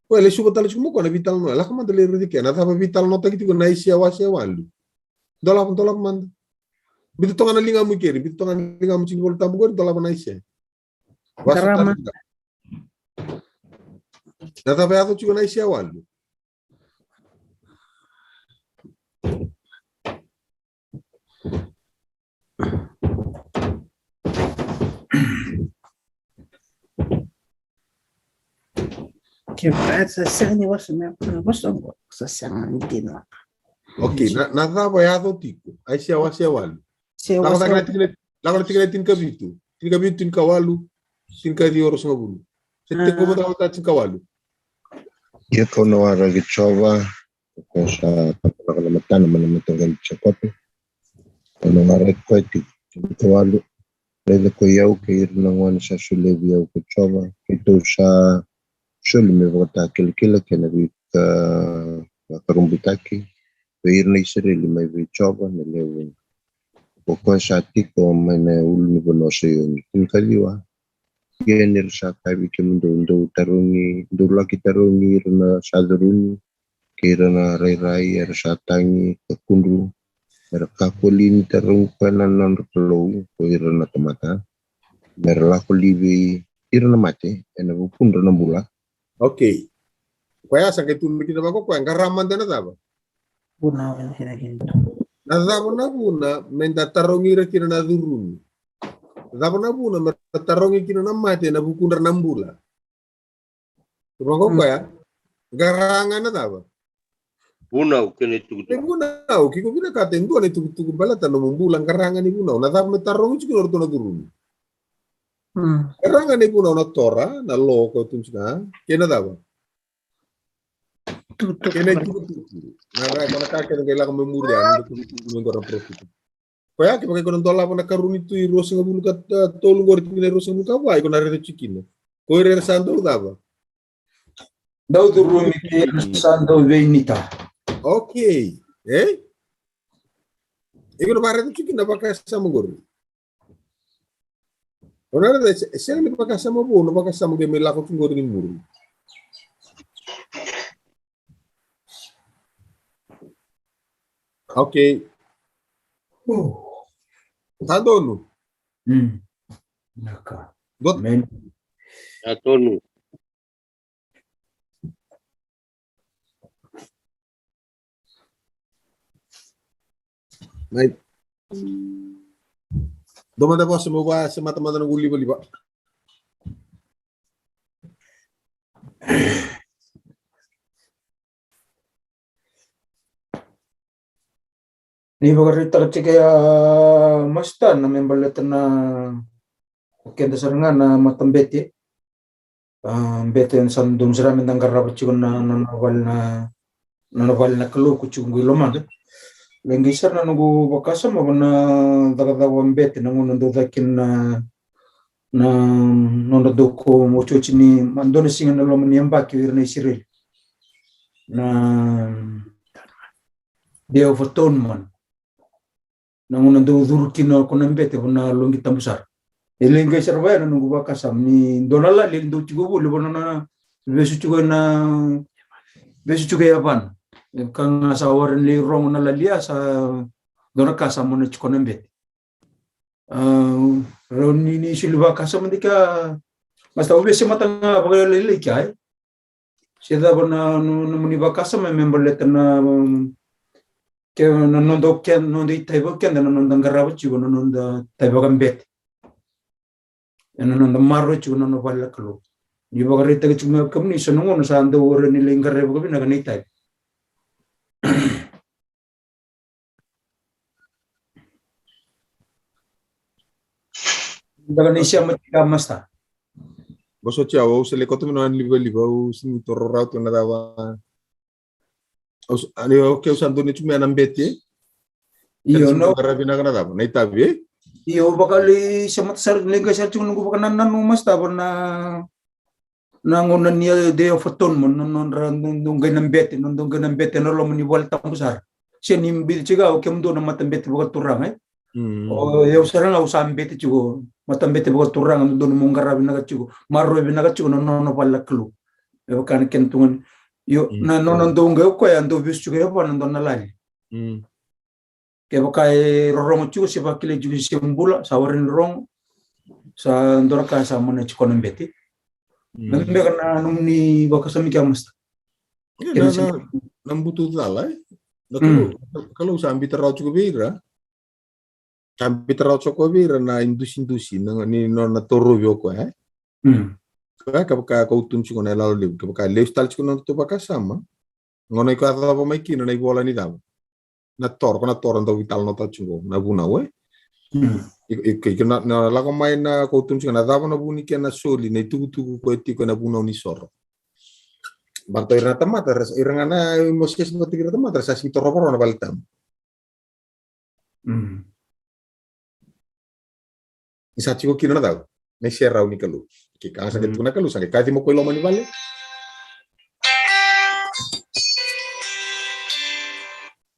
Koya e lesuva tale tiko mai koya na veitalanoa. Lako mada lai raica kina na cava veitalanoataki tiko na Aisea wase walu. Dolava, dolava mada. Biuta toka na ligamu i keri, biuta toka na ligamu tiko ni Volatabu qori, dolava na Aisea. Wase walu. Na cava e yaco tiko na Aisea walu? Kevaka sa sega ni vosa me, vosa qo, sa sega ni dina. Okay, na, na cava e yaco tiko? Aisea wase walu. Lako na tikina, lako na tikina tinikavitu. Tinikavitu, tinikawalu, tinikaciwa, ruasagavulu. Se tiko vata vata tinikawalu. Ia kau na waraki Jiova, ko sa tamalaka na matana mai na mataqali i Jekope. Au na waraki koya tiko. Tinikawalu. Raica ko i au kei ira na gone sa solia vei au ko Jiova, keitou sa soli me vakatakilakila kei na veika vakarubutaki vei ira na Isireli mai vei Jiova na lewe vuqa. Ko koya sa tiko mai na ulunivanua o Saioni. Tinikaciwa. Ia ni ra sa kaya vei kemudou, dou tarogi, dou laki tarogi ira na sa curumi, kei ira na rairai era sa tagi ka kudru, era kakua li ni tarogi koya na nodra Kalou ko ira na tamata, me ra lako li vei ira na mate ena vukudra na bula. Okay. Koya sa qai tukuna kina vaka koya, qara mada na cava? Vuna, vuna, vuna. Na cava na vuna me da tarogi ira kina na curumi? Cava na vuna me ra tarogi kina na mate ena vukudra na bula? Vaka koya, qara ga na cava? Vunau kei na itukutuku. Vunau, ke ko vinakata e dua na itukutuku baleta na nomu bula, qara ga ni vunau. Na cava me tarogi tiko na ratou na curumi? Qara ga ni vunau na Tora, na lo ko tukuna, kei na cava? Kei na itukutuku. Na, na, na ka kece qai lako mai muri ya, na itukutuku mai qori na parofita. Koya, kevaka iko na dolava na ikarua ni Tui ruasagavulu ka tolu qori, tikina e ruasagavulu ka va, iko na raica tiko kina. Ko ira era sa dau cava? Dau curumi kei ira sa dau veinita. Okay. E? Iko na vakaraica tiko kina na vakasama qori. O na raica, e sega ni vakasama vou na vakasama qai mai lako tiko qori ni muri. Okay. Sa donu. Mm. Naka. Dua. Amen. Sa donu. Mai. Dua mada vosa meu va se matamata na qu livaliva. Ni vakaraitaka tiko ya, Master, na me baleta na o keda sara ga na matabete. A, bete sa donu sara me da qarava tiko na, na, na vale na, na, na vale na Kalou ko tiko qo i lomada. Leqai sara na noqu vakasama va na cakacaka bete na gauna dau caka kina na, na nodra dau ko otioti ni ma dua na siga na loma ni yabaki o ira na Isireli. Na Day of Atonement. Na gauna dau curu kina o koya na bete va na loqi tabu sara. E leqai sara va ya na noqu vakasama ni dua na lali e dau tiko voli va na, na vesu tiko na, vesu tiko e yavana. E ka ga sa warai ni lai rogo na lali ya sa dua na ka sa mona tiko na bete. A, rau ni, ni soli vakasama dika, Master, au via semata ga vakalailai kea, e. Se cava na, na, nomuni vakasama me baleta na, um, ke na noda, ke noda itavi vaka keda na noda qarava tiko na noda itavi vakabete. Ena noda maroroi tiko na nona vale na Kalou. Ni vakaraitaka tiko mai kemuni so na gauna sa dau warai ni lai qaravi vakavinaka na itavi. Daga ni sema tiko, Master. Vosoti au, au sa lai koto mai na livaliva, au sega ni toro rawa tu na cava. Au sa, ani, okay, au sa donu tiko mai na bete. Io, no. Qaravi vinaka na cava, na itavi, e? Io, vakalei semata sara, leqai sara tiko noqu vakanananu, Master, va na na gauna ni Day of Atonement, na nodra dau qai na bete, na dau qai na bete na loma ni vale tabu sara. Se ni biuta tiko o kemudou na matabete vakaturaga, e? Mm. O yau sara ga au sa bete tiko, matabete vakaturaga, dodonu mo qaravi vinaka tiko, maroroi vinaka tiko na nona vale na Kalou. E vaka na kena tugani. Io, mm, na nona dau qai o koya, dau vesu tiko e yavana dua na lali. Mm. Kevaka e rorogo tiko se vakilai tiko se bula, sa warai ni rogo, sa dua na ka sa mona tiko na bete. Mm. Na beka na nomuni vakasama kea, Master. Ia, kena na, sega na, na butu cala, e? Na, mm, Kalou, Kalou sa biuta rawa tiko vei ira. Sa biuta rawa tiko vei ira na idusidusi, na, ni nona torovi o koya, e? Mm. Koya kevaka kau tukuna tiko na yalolevu, kevaka lesu tale tiko na nodratou vakasama. Gauna iko yacova mai kina na ivola ni cava? Na Torah, ko na Torah dau veitalanoataka tiko qo, na vunau, e? Mm. I, i, i, na, na lako mai na, ko tukuna tiko na cava na vu ni kena soli na itukutuku ko e tiko ena vunau ni soro. Baleta o ira na tamata, ra, ira ga na, i Mosese vata kei ira na tamata, ra sa sega ni torova rawa na vale tabu. Mm. Ni sa tiko kina na cau, na iserau ni Kalou. Ke ka ga sa qai, mm, tukuna na Kalou, sa qai kaci mai o koya i loma ni vale.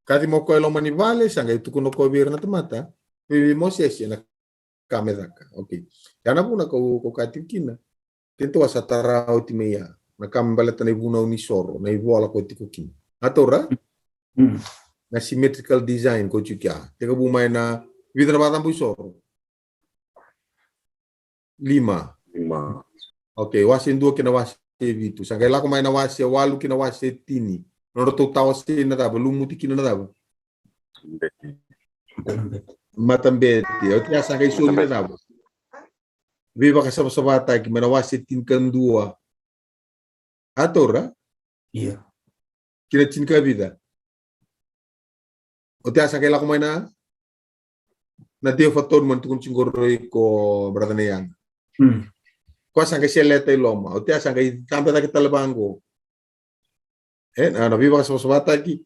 Kaci mai o koya i loma ni vale, sa qai tukuna o koya vei ira na tamata, vei, vei Mosese, na ka me caka. Okay. Ya na vuna kau, kau kaya tiko kina. Keitou a sa tara oti mai ya na ka me baleta na ivunau ni soro, na ivola ko tiko kina. A taura? Mm. Na symmetrical design ko tiko ya. Tekivu mai na, vica na vakacabo isoro? Lima. Lima. Okay, wase dua kei na wase vitu. Sa qai lako mai na wase walu kei na wase tini. Nodratou tawasei na cava, lumuti kina na cava? Matabete. Oti ya sa qai soli na cava? Veivakasavasavataki mai na wase tinikadua. A taura? Ia. Kei na tinikavica. Oti ya sa qai lako mai na, na Day of Atonement, tukuna tiko qori ko Brother Naiyaga. Mm. Koya sa qai seleta i loma. Oti ya sa qai cabe cake tale vaqo. E, na, na veivakasavasavataki.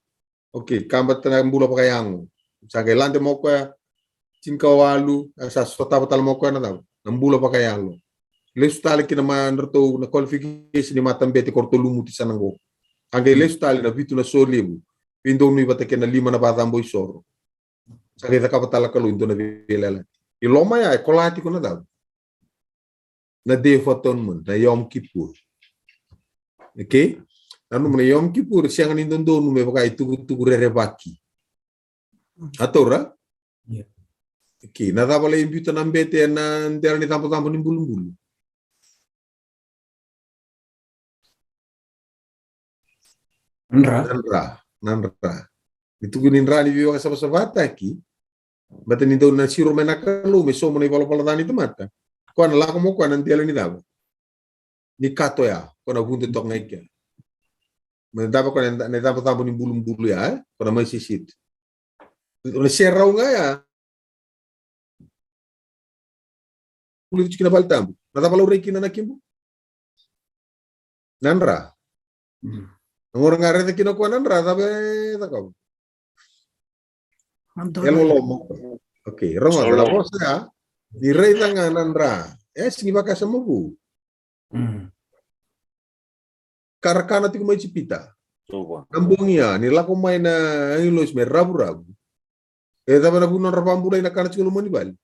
Okay, kabata na bula vakayago. Sa qai lade mai o koya, tinikawalu, a sa sotava tale mai o koya na cava? Na bula vakayalo. Lesu tale kina madratou na qualification ni matabete ko ratou lumuti sa na qo. A qai lesu tale na vitu na so levu. Veidonui vata kei na lima na vacabo isoro. Sa qai cakava tale na Kalou e dua na veiyalayalati. I loma ya e kola tiko na cava? Na Day of Atonement, na Yom Kippur. Okay? Nanuma na Yom Kippur, sega ni dodonu me vaka itukutuku rerevaki. A taura? Io. Okay, na cava lai biuta na bete ena dela ni cabocabo ni bulubulu? Na dra. Na dra, na dra. Ni tukuni dra ni veivakasavasavataki. Baleta ni dau na siro mai na Kalou me sauma na ivalavala ca ni tamata. Koya na lako mai o koya na dela ni cava? Ni kato ya, koya na vude toka ga i kea. Me cava koya na, na icabocabo ni bulubulu ya, e? Koya na mai sisit. Na serau ga ya. Vulici tiko na vale tabu. Na cava laurai kina na kibu? Na dra. Mm. Na gauna ga raica kina o koya na dra, cava e cakava? E loloma. Okay, rogoca na vosa ya. Ni raica ga na dra. E sigi vakasama vou. Mm. Ka ra kana tiko mai Ijipita. Na bogi ya, ni lako mai na agilosi me ravuravu. E cava na vuna ra vakabulai na kana tiko loma ni vale?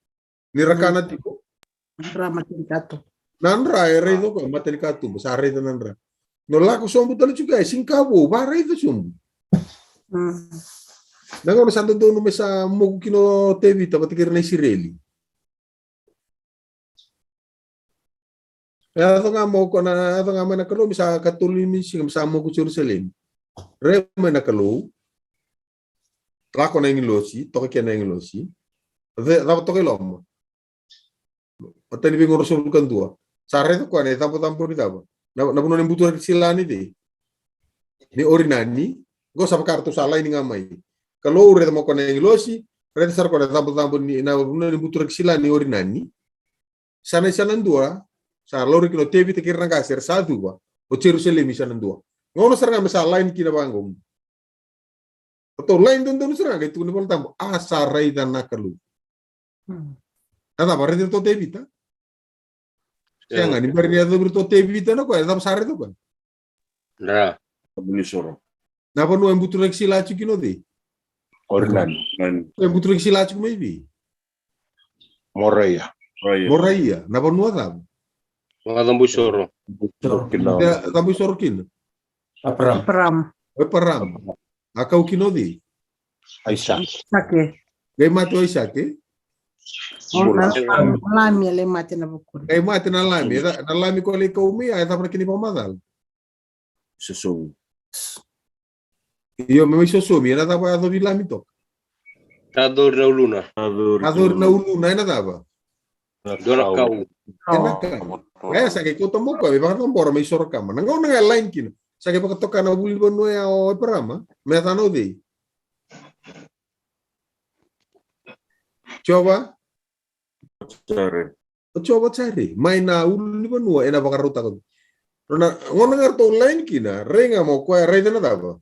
Ni ra kana tiko. Na dra mata ni katuba. Na dra e raica o koya, mata ni katuba, sa raica na dra. Ni lako sobu tale tiko, e sega ni ka vou, varaica sobu. Mm. Na gauna sa dodonu me sa moku kina o Tevita vata kei ira na Isireli. E yaco ga mai o koya na, yaco ga mai na Kalou me sa katolu ni siga me sa moku Jerusalemi. Rai mai na Kalou. Lako na agilosi, toka kina na agilosi. Cava toka i loma? Matai ni Veigauna ruasagavulu ka dua. Sa raica o koya na icabocabo ni cava? Na, na vanua ni buturaki sila ni cei? Ni Orinani. Qo sa vaka ratou sa laini ga mai. Kalou raica mai o koya na agilosi, raica sara o koya na icabocabo ni, na vanua ni buturaki sila ni Orinani. Sa na, sa na dua, sa laurai kina o Tevita kei ira na qase era sa cuva, o Jerusalemi sa na dua. Gauna sara ga me sa laini kina vaqo. Ratou laini dodonu sara ga, qai tukuna na iVolatabu, a sa raica na Kalou. Hmm. Na cava, raica ratou o Tevita? Sega, ni bera ni yacovi ratou o Tevita na koya, e cava sa raica o koya? Dra. Tabu ni soro. Na vanua e buturaki sila tiko kina o cei? Orinani. E buturaki sila tiko mai vei? Moraia. Moraia. Na vanua cava? Vakacabo isoro. Soro kina. E, cabo isoro kina. Abraham. Abraham. Abraham. A kau kina o cei? Aisake. Aisake. Qai mate o Aisake. O na lami, lami e lai mate na vukuna. Qai mate na lami. E ca-, na lami ko lai kau mai, e cava na kena ivakamacala? Sosomi. Io, me mai sosomi, ena cava e yacovi lami toka? Sa cori na uluna. Sa cori na uluna, ena cava? Dua na kau. Ena kau. E, sa qai kauta mai o koya me vakacabora mai soro kama. Na gauna ga e laini kina. Sa qai vakatoka na vuli ni vanua ya o Eparama. Me yacana o cei? Jiova? Jire. O Jiova Jire. Mai na ulu ni vanua ena vakarautaka. Rau na gauna ga ratou laini kina, rai ga mai o koya, raica na cava?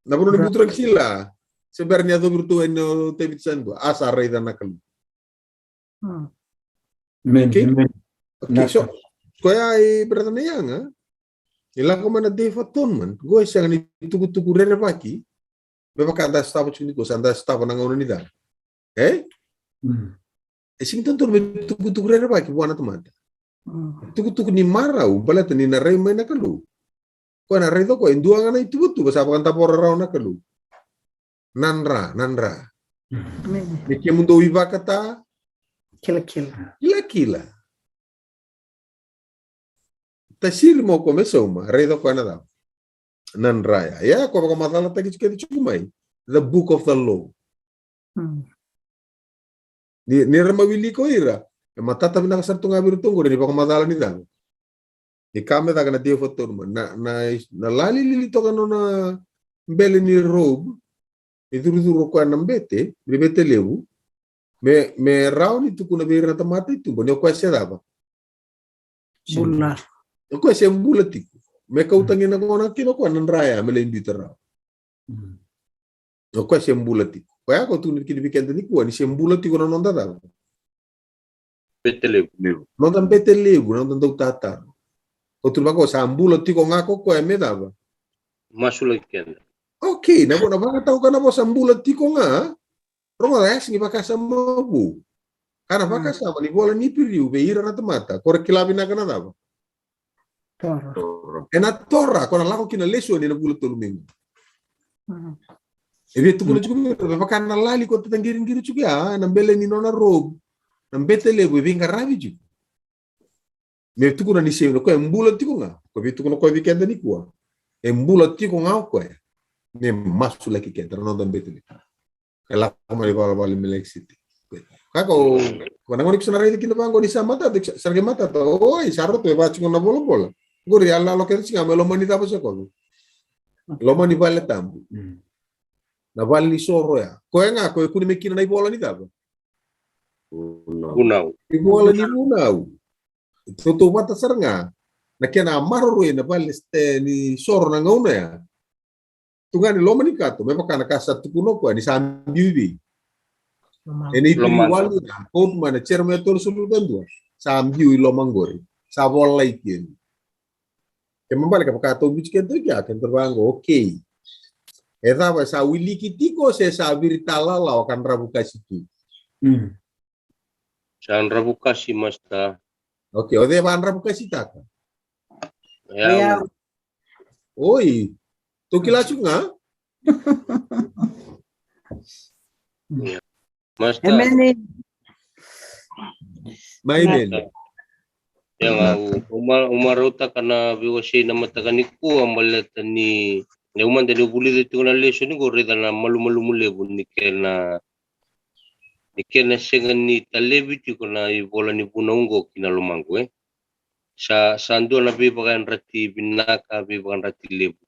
Na vanua ni buturaki sila. Se bera ni yacovi ratou ena o Tevita sa dua. A sa raica na Kalou. Hmm. Amen. Okay. Amen. Okay, so, koya e brother na yaga. Ni lako mai na Day of Atonement. Qo e sega ni tukutuku rerevaki. Me vaka da sotava tiko nikua, sa da sotava na gauna ni cava. E? Mm. E sega ni dodonu me tukutuku rerevaki vua na tamata. Mm. Tukutuku ni marau, baleta ni na rai mai na Kalou. Koya na raica o koya, e dua ga na ituvatuva, sa vakadavora rawa na Kalou. Na dra, na dra. Mm. Amen. Me kemudou ivakata. Kilakila. Kilakila. Tasiri mai o koya me sauma, raica o koya na cava? Na dra ya. Ia, ko vakamacalataki tiko kece tiko mai. The book of the law. Hmm. Ni, ni ra mai wilika o ira. E matata vinaka sara tu ga vei iratou qori ni vakamacala ni cava? Ni ka me caka na Day of Atonement. Na, na, na lali lili toka nona bele ni robe. E curucuru o koya na bete, bete levu. Me, me rawa ni tukuna vei ira na tamata i tuba ni o koya se cava? Bula. O koya se bula tiko. Me kauta kina gona kina o koya na dra ya me lai biuta rawa. Mm. O koya se bula tiko. Koya ko tukuna kina vei keda nikua ni se bula tiko na noda cava? bete levu. Levu. Noda bete levu, noda dautataro. Ko tu vaqo sa bula tiko ga ko koya me cava? Masulaki keda. Okay, na vo, na vakatauka na vosa bula tiko ga. Rogoca, e sega ni vakasama vou. Ka na vakasama ni vola ni Iperiu vei ira na tamata ko ra kila vinaka na cava? Tora. E na Tora, ko na lako ki na lesoni e na vula tolu mai qo. E via tukuna tiko vei ira, me vaka na lali ko tataqiriqiri tiko ya e na bele ni nona rovu, na bete levu e veiqaravi tiko. Me tukuna ni sega, o koya e bula tiko ga. Ko via tukuna o koya vei keda nikua, e bula tiko ga o koya me masulaki keda, na noda bete levu. E lako mai valavala i Melekisiteki. Ka ko, ko na gauna ko sa na raica kina vaqo ni sa matata, sa, sa na qai matata. Oi, sa rauta me vaka tiko na volavola. Qori yaloyalo kece tiko ga me loma ni cava, Jakope? Loma ni vale tabu. Mm. Na vale ni soro ya. Koya ga ko e kune mai kina na ivola ni cava? Vunau. Ivola ni vunau. Tautauvata sara ga na kena maroroi na vale, e, ni soro na gauna ya. Tu ga ni loma ni kato, me vaka na ka sa tukuna o koya ni sa biu i vei? Loma. E na Iperiu walu, na, quote mai na Jeremaia tolusagavulu ka dua. Sa biu i loma qori. Sa volai kina. Kena ibalebale ka vaka tou biuti keda tu kea, keda vaqo, okay. E cava, sa wiliki tiko se sa viri talalawa ka dravu kasi tu? Mm. Sa dravu kasi, Master. Okay, o cei e vaka dravu kasitaka? Ia. Oi. Tou kila tiko ga? Ia. Master. Emeni. Mai emeni. Ia ga, au, au ma-, au marautaka na veiwasei na mataka nikua, baleta ni, ni au mada niu vulica tiko na lesoni qo, raica na malumalumu levu ni kena, ni kena sega ni talevi tiko na ivola ni vunau qo ki na lomaqu, e. Sa, sa dua na veivakayadrati vinaka, veivakayadrati levu.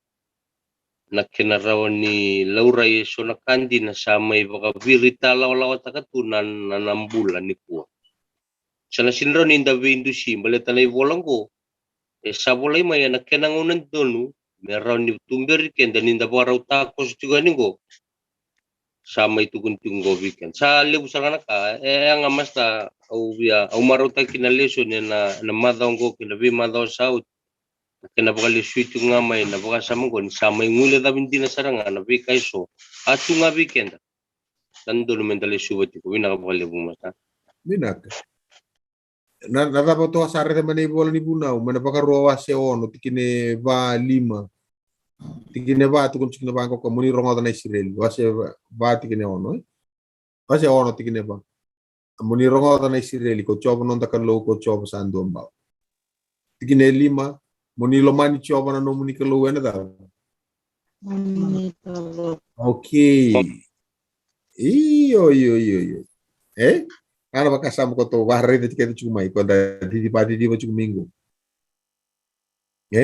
Na kena rawa ni laurai eso na ka dina sa mai vakaviri talawalawataka tu na, na, na bula nikua. Sa na sega ni rawa ni da veidusi, baleta na ivola qo e sa volai mai ena kena gauna donu, me rawa ni tuberi keda ni da vakarau takoso tiko yani qo. Sa mai tukuni tiko qo vei keda. Sa levu sara ga na ka, e, e ga, Master, au via, au marautaka kina na lesoni ena, ena macawa qo kei na veimacawa sa oti. Na kena vakalesui tiko ga mai na vakasama qo ni sa mai guilecavi dina sara ga na veika eso a tu ga vei keda. Sa dodonu meda lesuva tiko. Vinaka vakalevu, Master. Vinaka. Na, na cava tou sa raica mai na ivola ni Vunau, mai na Vakarua wase ono, tikina e va, lima. Tikina e va, tukuna tiko vaqo, mo ni rogoca na Isireli. Wase va, va, tikina e ono, e? Wase ono, tikina e va. Mo ni rogoca na Isireli, ko Jiova noda Kalou, ko Jiova sa dua bau. Tikina e lima, mo ni lomani Jiova na nomuni Kalou ena cava? Nomuni Kalou. Okay. Io, io, io, io. E? Ana vakasama ko tou vakaraica tiko, tiko mai, ko da ciciva, ciciva tiko mai qo. E?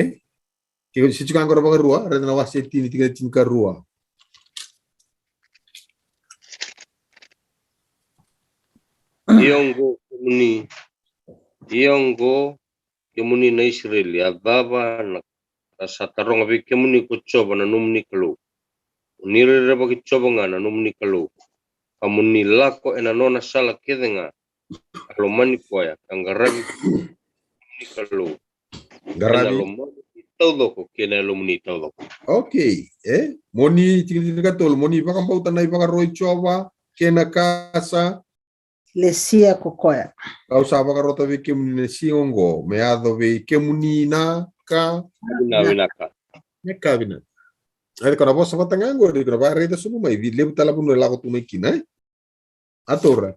Ke se tiko qo na Vakarua, raica na wase tini, tikina tinikarua. Ia oqo kemuni, ia oqo kemuni na Isireli, a cava na ka sa taroga vei kemuni ko Jiova na nomuni Kalou? Mo ni rerevaki Jiova ga na nomuni Kalou, ka mo ni lako ena nona sala kece ga, ka lomani koya, ka qaravi na nomuni Kalou. Qaravi. Ena lomamuni taucoko kei na yalomuni taucoko. Okay, e? Mo ni, tikina tinikatolu, mo ni vakabauta na ivakaro i Jiova kei na ka sa lesia ko koya. Kau sa vakarota vei kemuni na siga oqo, me yaco vei kemuni na ka. Na vinaka. Na ka vinaka. Eda, ko na vosa vata ga qori, ko na vakaraica sobu mai, vei levu tale na vanua e lako tu mai kina, e? A taura.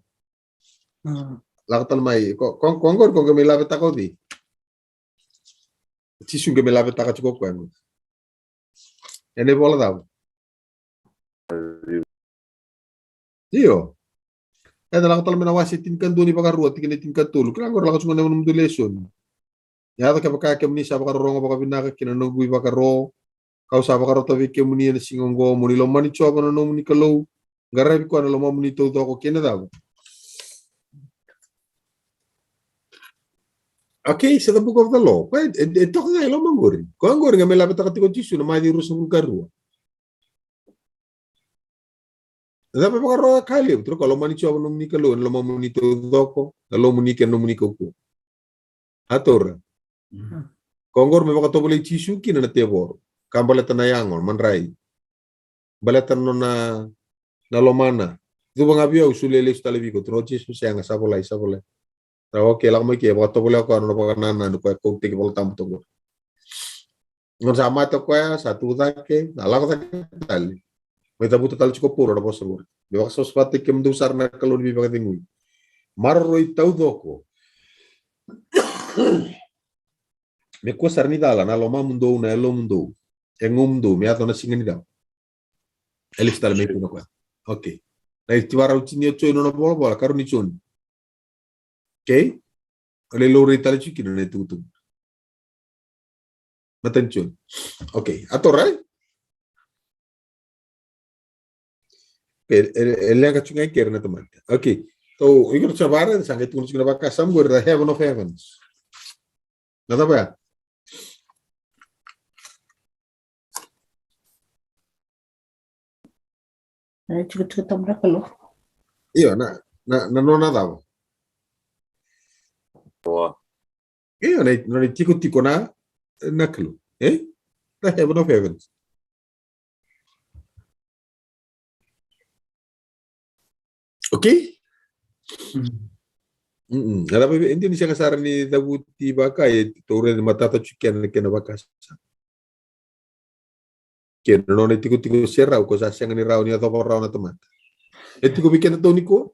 Mm. Lako tale mai, ko, ko, ko qori, ko qai mai lavetaka o cei? Jisu qai mai lavetaka tiko o koya qo. Ena ivola cava? Io. Eda lako tale mai na wase tinikadua ni Vakarua, tikina tinikatolu. Kila qori, lako tiko na nomudou lesoni. Yaco kevaka kemuni sa vakarorogo vakavinaka ki na noqu ivakaro, kau sa vakarota vei kemuni ena siga oqo, mo ni lomani Jiova na nomuni Kalou, qaravi koya na lomamuni taucoko kei na cava? Okay, sa the book of the law. Koya e, e, e toka ga e loma qori. Koya qori ga me lavetaka tiko o Jisu na Maciu ruasagavulu ka rua. Cava e vakaro ka levu, tiko lomani Jiova na nomuni Kalou ena lomamuni taucoko, na lomuni kei na nomuni kaukauwa. A taura. Ko oqori me vakatovolei Jisu kina na tevoro. Ka baleta na yago, madrai. Baleta na nona, na lomana. Cuva ga vei au, solia lesu tale vei iko. Tukuna o Jisu, sega, sa volai, sa volai. Ra, okay, lako mai ke, vakatovolea o koya na nona vakanananu, koya kauta tiko Vola Tabu toka. Gauna sa mate o koya, sa tu cake, sa lako cake tale. Mai cavuta tale tiko o Paula na vosa qori. Me vakasavasavataki kemudou sara na Kalou ni veivakacegui. Maroroi taucoko. Me kua sara ni cala na lomamudou, na yalomudou, yagomudou, me yaco na siga ni cau. E lesu tale mai kina o koya. Okay. Na iti varau tini o Joni, nona volavola, karua ni Joni. Okay? O lai laurai tale tiko kina na itukutuku. Matai ni Joni. Okay. A taura, e? E, e, e leqa tiko ga i keri na tamata. Okay. So, iko na sa vara, sa qai tukuna tiko na vakasama qori, the heaven of heavens. Na cava ya? Na itikotiko tabu na Kalou. Io, na, na, na nona cava? Io, na, na itikotiko na, na Kalou. E? Na heaven of heavens. Okay? Mm. Era vei, e dina ni sega sara ni cavuti vaka, e tou raica ni matata tiko kena, kena vakasama. Kei na nona itikotiko serau, ko sa sega ni rawa ni yacova rawa na tamata. E tiko vei keda tou nikua?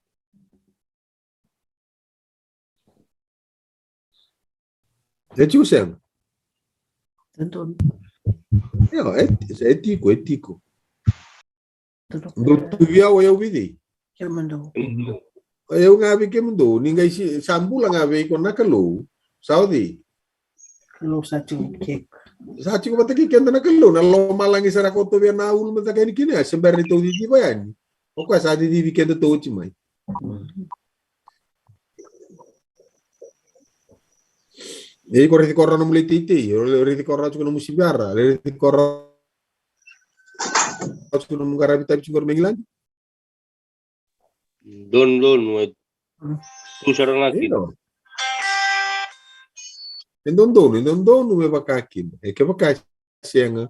E tiko sega? Io, e, e tiko, e tiko. Dou tu vei au, o yau vei cei? Kemudou. O yau ga vei kemudou, ni qai si, sa bula ga vei iko na Kalou, sa o cei? Kalou sa tiko vata kei. Sa tiko vata kei keda na Kalou, na lomalagi sara ko tou via na ulu me caka yani kina, se bera ni tou ciciva yani. O koya sa cicivi keda tou oti mai. E iko raici koya na nomu lai teitei, raici koya tiko na nomu siviyara, raici koya tiko na nomu qaravi tavi tiko me Igiladi. Dodonu e tu sara ga kina. E dodonu, e dodonu me vaka kina. E kevaka sega,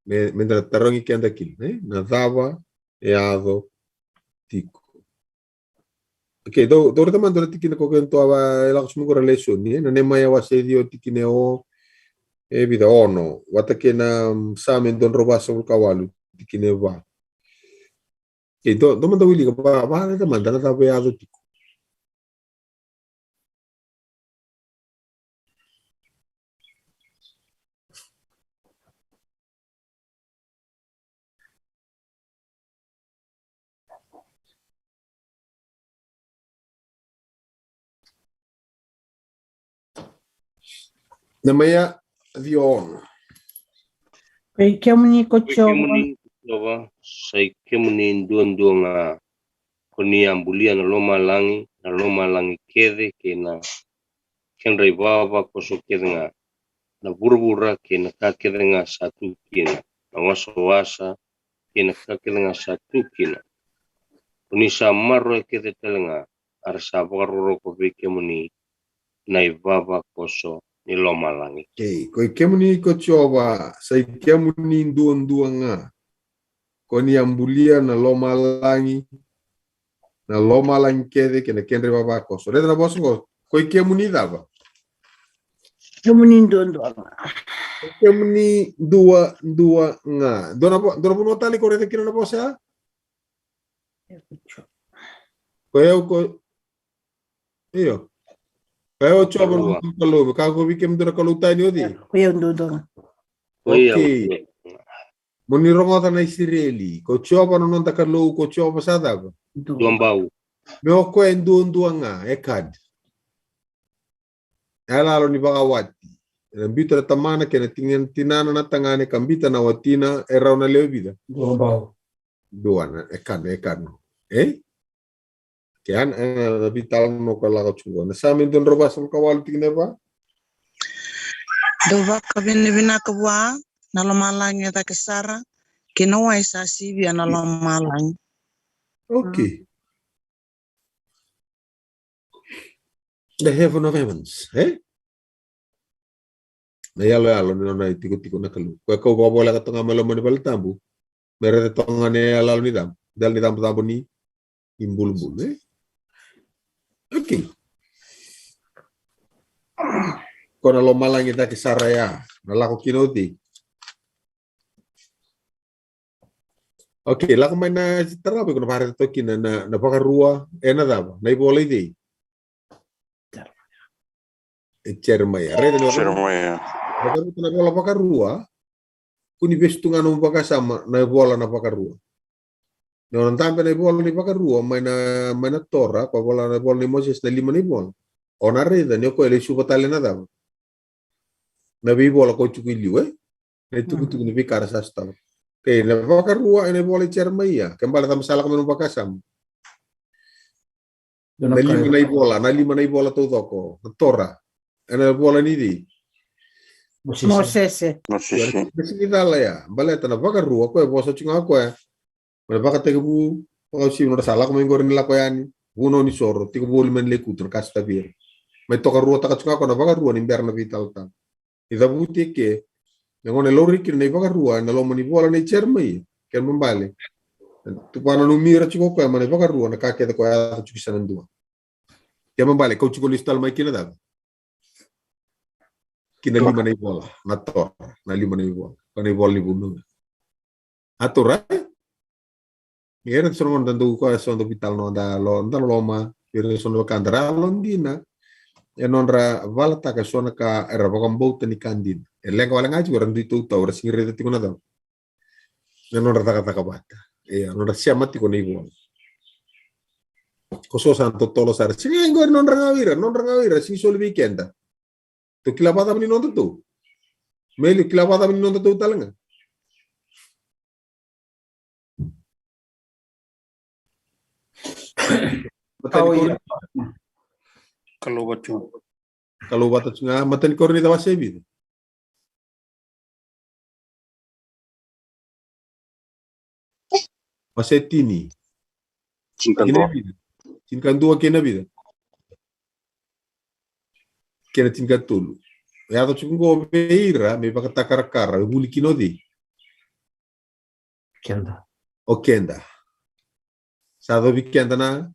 me, me da tarogi keda kina, e? Na cava e yaco tiko. Okay, dou, dou raica mada na tikina ko kena toa va, e lako tiko mai qo na lesoni, e? Na Nemaia wase ciwa tikina e o, e vica, ono, vata kei na, mm, Same dua drau vasagavulu ka walu tikina e va. Okay, dou, dou mada wilika, va, va raica mada na cava e yaco tiko. Nemaia ciwa ono. Koi kemuni ko Jiova. Koi kemuni ko Jiova, sa i kemuni duadua ga. Ko ni a bulia na lomalagi, na lomalagi kece kei na kedra ivavakoso kece ga, na vuravura kei na ka kece ga sa tu kina, na wasawasa kei na ka kece ga sa tu kina. Ko ni sa maroroya kece tale ga, a ra sa vakarokoroko vei kemuni na ivavakoso ni lomalagi. Kei, koi kemuni ko Jiova, sa i kemuni duadua ga. Ko ni a bulia na lomalagi, na lomalagi kece kei na kedra ivavakoso. Raica na vosa qo, koi kemuni cava? Kemuni duadua ga. Kemuni duadua ga. Dua na vo-, dua na vanua tale ko raica kina na vosa ya? Ko yau ko Io. Ko yau o Jiova na noda Kalou, me kakua vei kemudou na kalou tani o cei? Ko yau duadua ga. Ko yau. Okay. Mo ni rogoca na Isireli, ko Jiova na noda Kalou, ko Jiova sa cava? Dua. Dua bau. Me o koya e duadua ga, echad. E yaloyalo ni vakawati. Ena biuta na tamana kei na tina-, tinana na tagane ka biuta na watina, e rawa na lewe vica? Dua bau. Dua na, echad, echad. E? Ke an, e, na veitalanoa ka lako tiko qo. Na Same dua drau vasagavulu ka walu tikina e va. Dou vakavinavinaka vua na lomalagi e cake sara, kei na wai sa sivia na lomalagi. Okay. The heaven of heavens, e? Na iyaloyalo ni nona itikotiko na Kalou. Koya kau vakavoleka toka ga mai loma ni vale tabu. Me raica toka ga na iyaloyalo ni cabo. Dela ni cabocabo ni, ni bulubulu, e? Okay. Ko na lomalagi cake sara ya. Na lako kina o cei? Okay, lako mai na tarava, iko na vakaraica toka kina na, na Vakarua, e na cava? Na ivola i cei? E Jeremaia. Raica ni Jeremaia. Na cavuta na vola Vakarua, ko ni vesu tu ga nomu vakasama na ivola na Vakarua. Ni o na dabe na ivola ni Vakarua, mai na, mai na Tora, ko a vola na ivola ni Moses, na lima na ivola. O na raica ni o koya e lai suva tale na cava? Na veivola ko tiko i liu, e? Na itukutuku ni veika ra sa sotava. Okay, na Vakarua, e na ivola i Jeremaia. Ke bale cava sa lako mai nomu vakasama. Na lima na ivola, na lima na ivola taucoko. Na Tora. E na ivola ni cei? Mosese. Mosese. Mosese. Na sega ni cala ya. Baleta na Vakarua, koya e vosa tiko ga koya. Mai na Vakatekivu, Vakauasivi, nodra sa lako mai qori ni lako yani, Vunau ni Soro, Tekivu Walu mai na Lekutu, na ka sa tavi ira. Mai tokaruataka tiko ga koya na Vakarua ni bera na veitalatala. Ni cavuti eke, na gauna e laurai kina na iVakarua ena loma ni vola nei Jeremaia, kena ibalebale, tukuna, nanumi ira tiko o koya mai na iVakarua na ka kece koya e yaco tiko i sana dua. Kena ibalebale, kau tiko lesu tale mai kina cava? Kina lima na ivola, na Tora, na lima na ivola, ka na ivola ni vunau. A Tora, e? Ni era so na gauna da dau koya so da vitala noda lo, da loloma, era so na wekada ra yalodina, e nodra valataka so na ka era vakabauta ni ka dina. E leqa wale ga tiko era dui tautau, era sega ni raica tiko na cava. Na nodra cakacaka vata. Ia, nodra sema tiko na ivola. Ko so sa totolo sara. Sega ni qori nodra ga o ira, nodra ga o ira, sega ni soli vei keda. Tou kila vakacava ni nodatou? Meli, kila vakacava ni nodatou tale ga? Matai ni Kori-, Kalougata. Kalougata tu ga, matai ni Korinica wase vica? Wase tini. Tinikadua. Kei na vica? Tinikadua kei na vica? Kei na tinikatolu. E yaco tiko qo vei ira me ivakatakarakara, e vuli kina o cei? Keda. O keda. Sa yacovi keda na?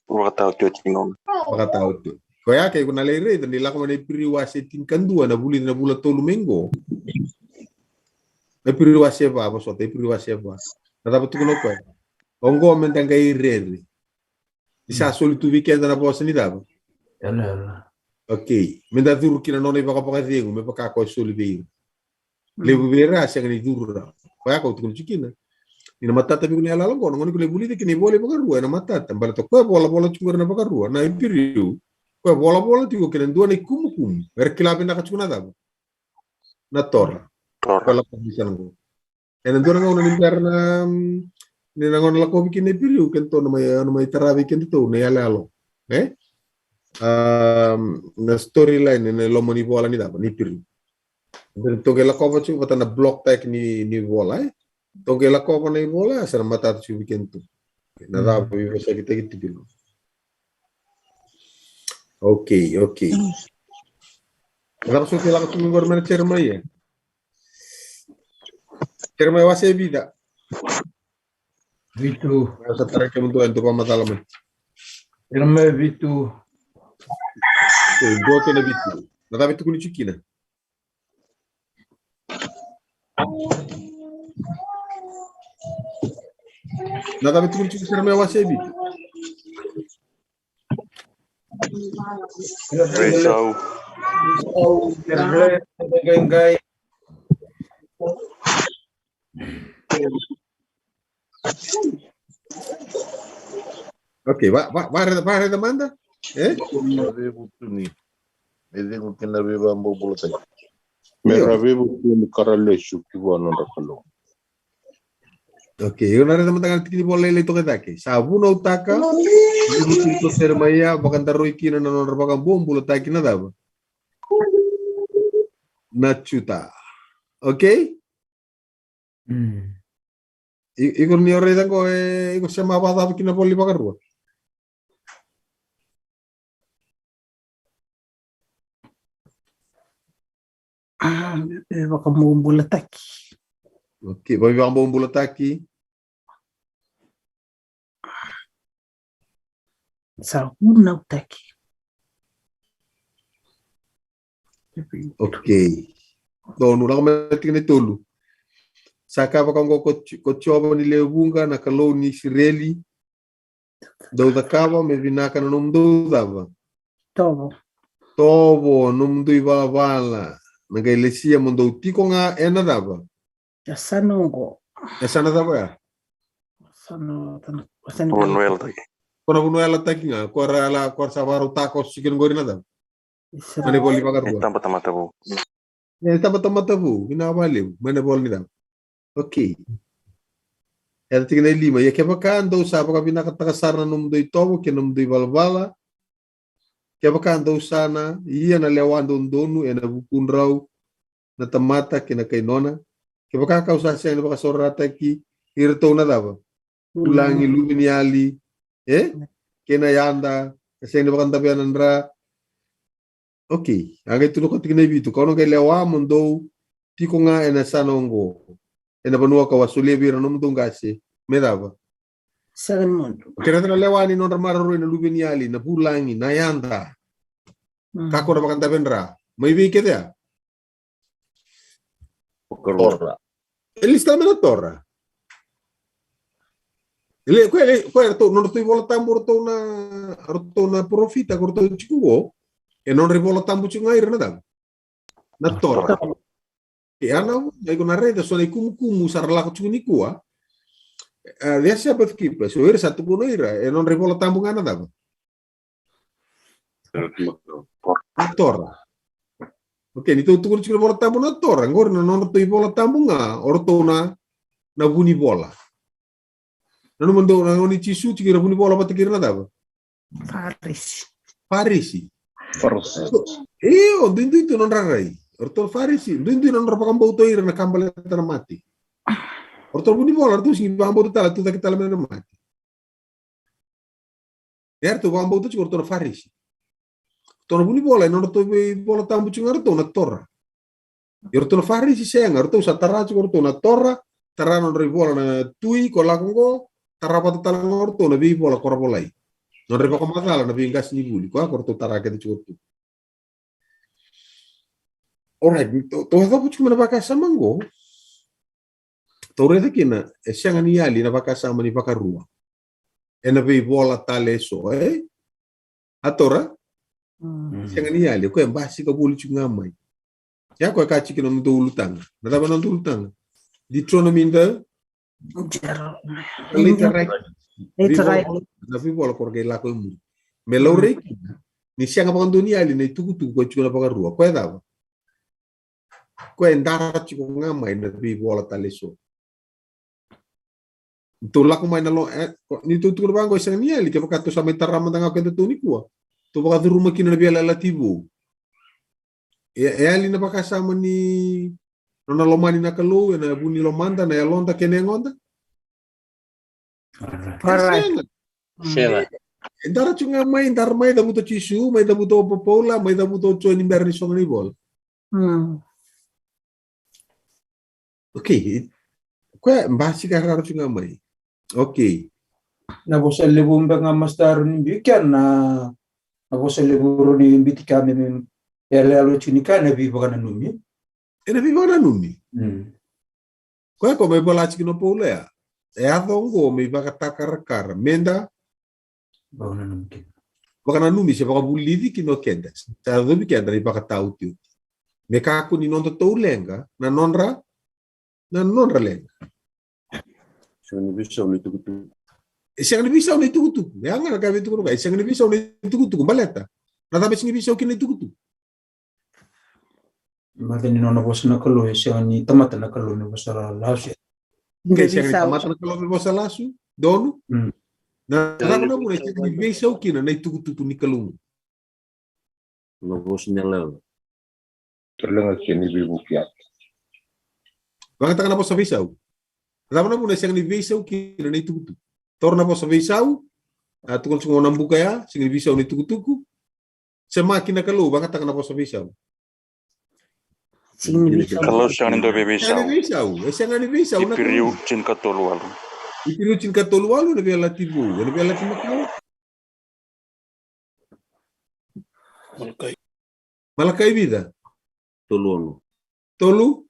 Vakataotioti ni gauna. Vakataotioti. Koya ke iko na lai raica ni lako mai na Iperiu wase tinikadua, na vulici na vula tolu mai qo. Na Iperiu wase va, vosota, Iperiu wase va. Na cava tukuna o koya? Oqo meda qai rere. Ni sa soli tu vei keda na vosa ni cava? Iyaloyalo. Okay. Meda curu kina nona ivakavakacegu, me vaka koya soli vei ira. Levu vei ira a sega ni curu rawa. Koya kau tukuna tiko kina. Ni na matata vei iko na iyaloyalo qo, na gauna iko lai vulica kina ivola iVakarua, ena matata. Baleta koya volavola tiko qori na Vakarua, na Iperiu. Koya volavola tiko kina dua na ikumukumu. Era kila vinaka tiko na cava? Na Tora. Tora. Koya lako mai sana qo. Ena dua na gauna ni bera na, mm, ni na gauna lakovi kina na Iperiu, kedatou na mai, na mai tara vei kedatou na iyaloyalo. E? Am, na storyline, na loma ni vola ni cava, ni Iperiu. Tou qai lakova tiko vata na block tag ni, ni vola, e? Tou qai lakova na ivola, sa na matata tiko vei kedatou. Na cava veivosakitaki tiko. Okay, okay. Na cava soti e lako tiko qori mai na Jeremaia? Jeremaia wase vica? Vitu. Au sa tarai kemudou e dua vakamacala mai. Jeremaia vitu. E dua kei na vitu. Na cava e tukuni tiko kina? Na cava e tukuni tiko Jeremaia wase vitu? Veisau. Veisau, qai, qai. Okay, va, va, varaica, varaica mada. E? Na veivutuni. Me cegu kina veivakabobulataki. Io. Me ra veivutuni ka ra lesu ki vua na nodra Kalou. Okay, io, na raica mada ga na tiki ni vola lailai toka e cake. Sa vunautaka, vunautaka o Jeremaia, vakadaroi kina na nodra vakabobulataki na cava? Na Juta. Okay? Mm. I, iko ni o raica qo, e, iko sema vakacava kina vola iVakarua? Ah, e vakabobulataki. Okay, vakabobulataki. Sa vunautaki. Okay. Donu, lako mai tikina e tolu. Sa kaya vaka oqo ko, ko Jiova ni lewe vuqa, na Kalou ni Isireli, dou cakava me vinaka na nomudou cava? Tovo. Tovo, nomudou ivalavala. Na qai lesia mo dou tiko ga ena cava? Yasana oqo. Yasana cava ya? Yasana, yasana. Vanua yalataki. Ko na vanua yalataki ga, ko ra la, ko ra sa vakarautaka o sikina qori na cava? Mai na ivola ni Vakarua. Itabatamata vou. E, Itabatamata vou, vinaka vakalevu, mai na ivola ni cava? Okay. E tikina e lima, ia kevaka dou sa vakavinakataka sara na nomudou itovo kei na nomudou ivalavala, kevaka dou sa na ia na lewa dodonu ena vukudrau na tamata kei na kai nona, kevaka kau sa sega ni vakasaurarataki iratou na cava? Vulagi, luveniyali, e? Kei na yada, ka sega ni vakadavea na dra. Okay, a qai tukuna ko tikina e vitu, kau na qai lewa mo dou tiko ga ena yasana oqo, ena vanua kau a solia vei ira na nomudou qase me cava? Sega ni mudu. Kei na cava na lewa ni nodra maroroi na luveniyali, na vulagi, na yada. Mm. Kakua na vakadavea na dra. Mai vei kece ya? Tora. E lista mai na Tora. Ele, ko ele, ko ele, ratou, nodratou iVola Tabu, ratou na, ratou na parofita, ko ratou tiko qo. E nodra iVola Tabu tiko ga ira na cava? Na Tora. E ana, na iko na raica, so na ikumukumu sa ra lako tiko nikua. E, the Sabbath keepers, so ira sa tukuna ira, e nodra iVola Tabu ga na cava? Na Tora. Okay, ni tou tukuna tiko na iVola Tabu na Tora, qori na nodratou iVola Tabu ga, o ratou na, na vunivola. Nanuma dou na gauna i Jisu tiko ira vunivola vata kei ira na cava? Farisi. Farisi. Farisi. Io, duidui tu nodra rai. O ratou Farisi, duidui nodra vakabauta ira na ka baleta na mate. O ratou vunivola, o ratou sigi vakabauta tale, tu cake tale mai na mate. E ratou vakabauta tiko o ratou na Farisi. O ratou na vunivola, e nodratou iVola Tabu tiko ga o ratou na Tora. Ia o ratou na Farisi sega, o ratou sa tara tiko o ratou na Tora, tara nodra ivola na tui ko lako qo, tara vata tale ga o ratou na veivola ko ra volai. Nodra ivakamacala na veiqasenivuli, koya ko ratou tara kece tiko o ratou. Alright, tou, tou yacova tiko mai na vakasama qo. Tou raica kina, e sega ni yali na vakasama ni vakarua. Ena veivola tale eso, e? A Tora? Mm. Sega ni yali, o koya e basika voli tiko ga mai. Ia o koya e kaya tiko na noda ulutaga. Na cava na noda ulutaga? Deuteronomy the? Deuteronomy. Leviraki. Leviraki. Na veivola ko ra qai lako e muri. Me laurai kina ni sega vakadua ni yali na itukutuku ko tiko na vakarua. Koya e cava? Koya e dara tiko ga mai na veivola tale eso. Tou lako mai na lo, e, ni tou tukuna vaqo e sega ni yali, kevaka tou sa mai tara mada ga o kedatou nikua. Tou vakacuruma kina na veiyalayalati vou. E, e yali na vakasama ni nona lomani na Kalou ena vu ni lomada, na yaloda kei na yagoda? Alright. Sega. Sega. E dara tiko ga mai, dara mai cavuta o Jisu, mai cavuta o Paula, mai cavuta o Joni bera ni sogo na ivola. Mm. Okay. Koya e basika rara tiko ga mai. Okay. Na vosa levu beka ga Master ni biu kea na, na vosa levu rau ni biu tiko me, me yaloyalo tiko ni ka na veivakananumi. Ena veivakananumi. Mm. Koya ko mai vola tiko na Paula ya. E yaco oqo me ivakatakarakara. Meda vakananumi kina. Vakananumi se vakavulici kina o keda. Sa yacovi keda na ivakataotioti. Me kakua ni nodatou leqa na nodra, na nodra leqa. Sega ni veisau na itukutuku. E sega ni veisau na itukutuku. E a ga na ka vei tukutuku. E sega ni veisau na itukutuku. Baleta na cava e sega ni veisau kina na itukutuku? Mata ni nona vosa na Kalou, e sega ni tamata na Kalou me vosa lasu. Ke sega ni tamata na Kalou me vosa lasu, donu. Mm. Na cava na vuna e sega ni veisau kina na itukutuku ni Kalou? Na vosa ni lewa. Tale ga ke ni veivuke atu. Vagataka na vosa veisau. Na cava na vuna e sega ni veisau kina na itukutuku? Taura na vosa veisau, a tukuna tiko na buka ya, sega ni veisau na itukutuku. Semaki na Kalou, vagataka na vosa veisau. Sega ni veisau. Kalou sega ni dau veiveisau. Sega ni veisau. E sega ni veisau. Iperiu tinikatolu walu. Iperiu tinikatolu walu, na Veiyalayalati Vou, na Veiyalayalati Makawa. Malakai. Malakai vica? Tolu ono. Tolu?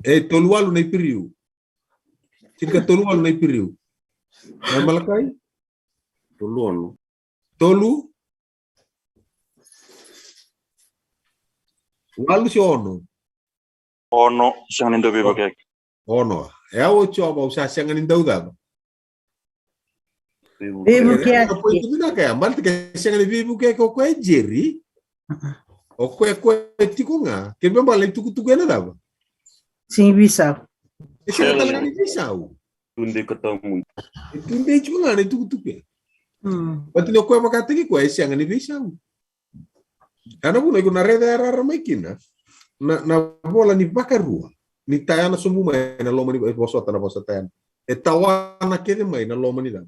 E tolu walu na Iperiu. Tinikatolu walu na Iperiu. Na Malakai? Tolu ono. Tolu? Walu se ono? Ono, sega ni dau veivukei. Ono. E au o Jiova, au sa sega ni dau cava? Veivukei. Baleta ke sega ni veivukei o koya e Jeri. O koya, koya e tiko ga. Kena ibalebale na itukutuku ena cava? Sega ni veisau. E sega tale ga ni veisau. Tudei ka tawamudu. E tudei tiko ga na itukutuku ya. Baleta ni o koya vakataki koya e sega ni veisau. Ia na vuna iko na raica yarayara mai kina na, na vola ni Vakarua, ni tayana sobu mai na loma ni, e vosota na vosa tayana. E tawana kece mai na loma ni cava?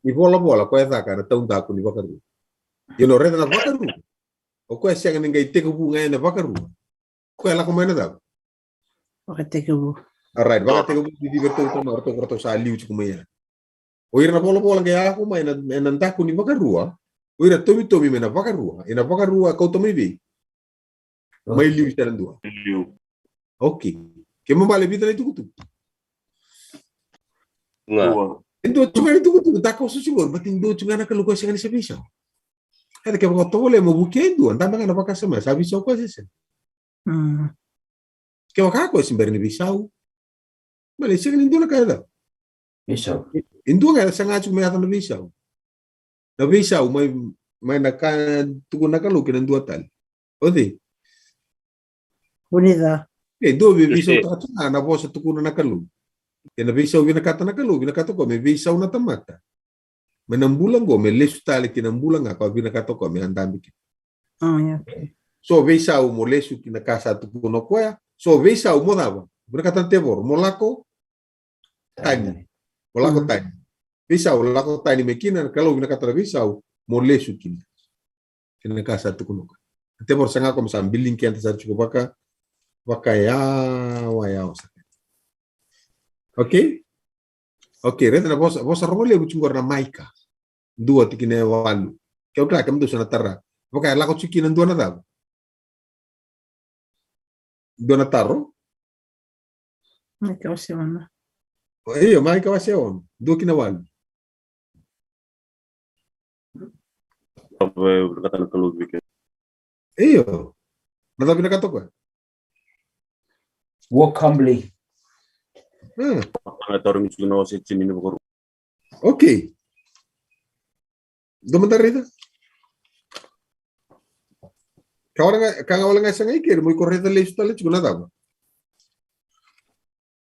Ni volavola koya e caka na taudaku ni Vakarua. Ia na raica na Vakarua, o koya e sega ni qai tekivu ga ena Vakarua. Koya lako mai na cava? Vakatekivu. Alright, vakatekivu ni cici vei ratou tama, ratou, ratou sa liu tiko mai ya. O ira na volavola qai lako mai ena, ena daku ni Vakarua. O ira tomitomi mai na Vakarua. Ena Vakarua kauta mai vei? Mai liu i sena dua. Liu. Okay. Kena ibalebale vica na itukutuku? Dua. E dua tu ga na itukutuku, da kausa tiko, baleta ni dua tu ga na Kalou koya sega ni sa veisau. Ia kevaka o tovolea mo vukea e dua, dabe ga na vakasama, sa veisau koya se sega. Kevaka koya se bera ni veisau. Baleta e sega ni dua na ka e cau. Veisau. E dua ga e saga tiko me yaco na veisau. Na veisau mai, mai na ka tukuna na Kalou kei na dua tale. O cei? Vunica. E dua vei veisautaka tu ga na vosa tukuna na Kalou. Kei na veisau vinakata na Kalou, vinakata koya me veisau na tamata. Mai na bula qo me lesu tale ki na bula ga ka vinakata koya me a dabe kina. So veisau mo lesu ki na ka sa tukuna o koya. So veisau mo cava? Vinakata na tevoro mo lako tani. Mo lako tani. Veisau lako tani mai kina, na Kalou vinakata na veisau mo lesu kina. Kei na ka sa tukuna o koya. Na tevoro sa ga koya me sa biligi keda sara tiko vaka, vakayawayawa sara. Okay? Okay, raica na vosa, vosa rogo levu tiko qori na Maika. Dua tikina e walu. Keu kila kemudou sa na tara. Vaka e lako tiko kina dua na cava? Dua na taro? Maika wase ono. Io, Maika wase ono. Dua ki na walu. Io. Na cava vinakata o koya? Walk humbly. Okay. Dou mada raica. Ka wale ga, ka ga wale ga e saga i keri, mo iko raica lesu tale tiko na cava?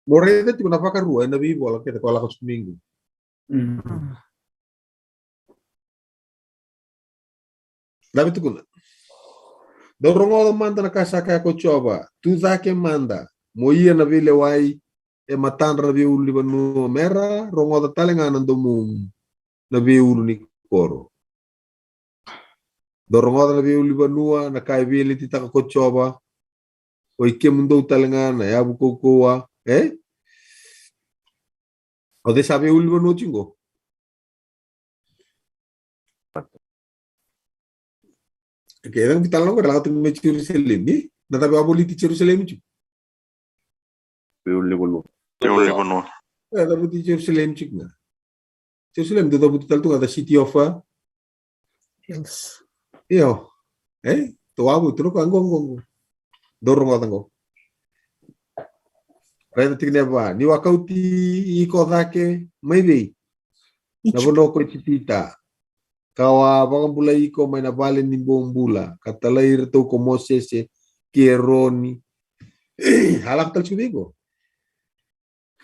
Mo raica tiko na Vakarua ena veivola kece ko lako tiko mai qo. Cava e tukuna? Dou rogoca mada na ka sa kaya ko Jiova, tu cake mada mo ia na veilewai e matadra na veiulunivanua me ra rogoca tale ga na domomu na veiulu ni koro. Dou rogoca na veiulunivanua na ka e veiletitaka ko Jiova, o i kemudou tale ga na yavu kaukauwa, e? O cei sa veiulunivanua tiko qo? Okay, e caka vei tale na qori, lako tiko mai Jerusalemi, ni? Na cava e wavoliti Jerusalemi tiko? Veiulunivanua. Veiulunivanua. E cavuti Jerusalemi tiko ga. Jerusalemi, dou cavuti tale tu ga the city of, uh, hills. Io. E? Tou wavu, tou roka qo, qo, qo. Dou rogoca qo. Raica tikina e va. Niu a kauti iko cake mai vei? Na vanua ko Ijipita. Kau a vakabulai iko mai na vale ni bobula, ka talai iratou ko Mosese kei Eroni. A lako tale tiko vei iko?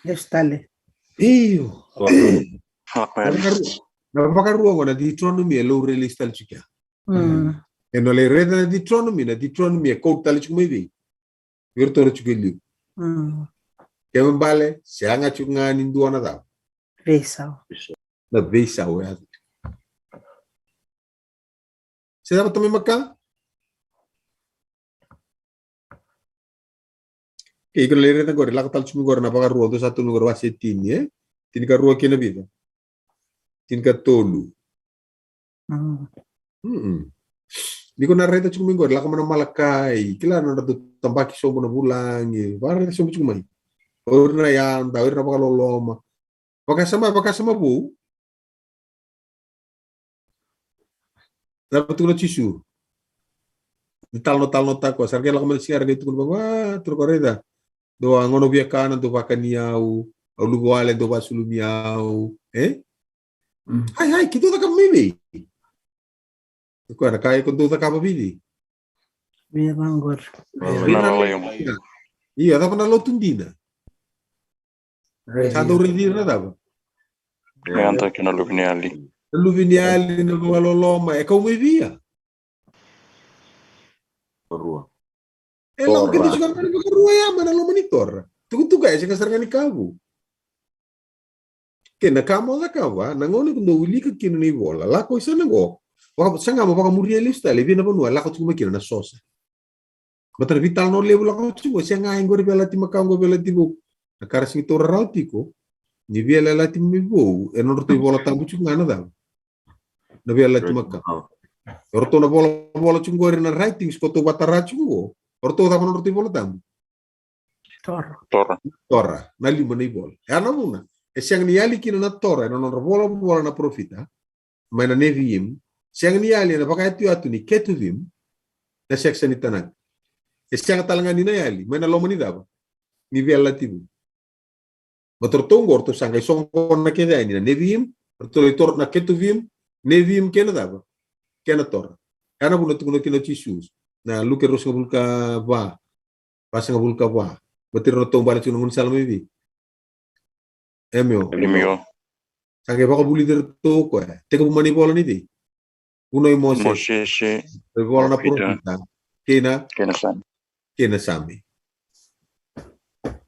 Lesu tale. Io. Na Vakarua, na Vakarua qo na Deuteronomy e laurai lesu tale tiko ya. E no lai raica na Deuteronomy, na Deuteronomy e quote tale tiko mai vei? Vei iratou na tiko e liu. Kena ibalebale, sega tiko ga ni dua na cava? Veisau. Na veisau e yaco tiko. Se cava tamai maka? Ke iko na lai raica qori, lako tale tiko mai qori na Vakarua, dou sa tukuna qori wase tini, e? Tinikarua kei na vica? Tinikatolu. Mm. Mm-mm. Ni ko na raica tiko mai qori, lako mai na Malakai, kila na nodratou tabaki sobu na vulagi, vakaraica sobu tiko mai. O ira na yada, o ira na vakaloloma. Vakasama, vakasama vou. Na tukuna o Jisu. Ni talanoa, talanoataka koya. Sa ra qai lako mai na siga ra qai tukuna vaqo, a, tukuna koya, raica. Dou a gauna au via kana, dou vakani au. Au luve wale, dou vasulumi au. E? Mm. Hai, hai, keitou cakava mai vei? Koya na ka iko dou cakava vei cei? Vei ira qori. Vei ira na laione. Io, cava na lotu dina? Sa dau raici ira na cava? Na yada kei na luveniyali. Na luveniyali, na vakaloloma, e kau mai via? Vakarua. E lako kina tiko mai na Vakarua ya, mai na loma ni Tora. Tukutuku ya, e sega sara ga ni ka vou. Kei na ka mo cakava, na gauna ko dou wilika kina na ivola, lako i sana qo. Vaka, saga mo vakamuria lesu tale, vei na vanua, lako tiko mai kina na sosa. Baleta na veitalanoa levu lako tiko qo, sega, e qori Veiyalayalati Makawa, qori Veiyalayalati Vou. Na ka ra sega ni taura rawa tiko, ni Veiyalayalati Vou, e nodratou iVola Tabu tiko ga na cava? Na Veiyalayalati Makawa. O ratou na volavola tiko qori na writings ko tou vakatara tiko qo. O ratou cava nodratou iVola Tabu? Tora. Tora. Tora, na lima na ivola. E ya na vuna. E sega ni yali kina na Tora, ena nodra volavola na parofita. Mai na Neviim. Sega ni yali ena vakayatuyatu ni Ketuvim. Na section ni Tanakh. E sega tale ga ni na yali. Mai na loma ni cava? Ni Veiyalayalati Vou. Baleta ratou qo, ratou sa qai soqona kece yani na Neviim, ratou lai Tora, na Ketuvim, Neviim kei na cava? Kei na Tora. Ya na vuna tukuna kina o Jisu. Na Luke ruasagavulu ka va, vasagavulu ka va. Baleta ratou taubale tiko na gaunisala mai vei? Emeo. Emeo. Sa qai vakavulici iratou o koya. Tekivu mai na ivola nei cei? Vunau i Mosese. Mosese. Ivola na parofita. Parofita. Kei na? Kei na Same. Kei na Same.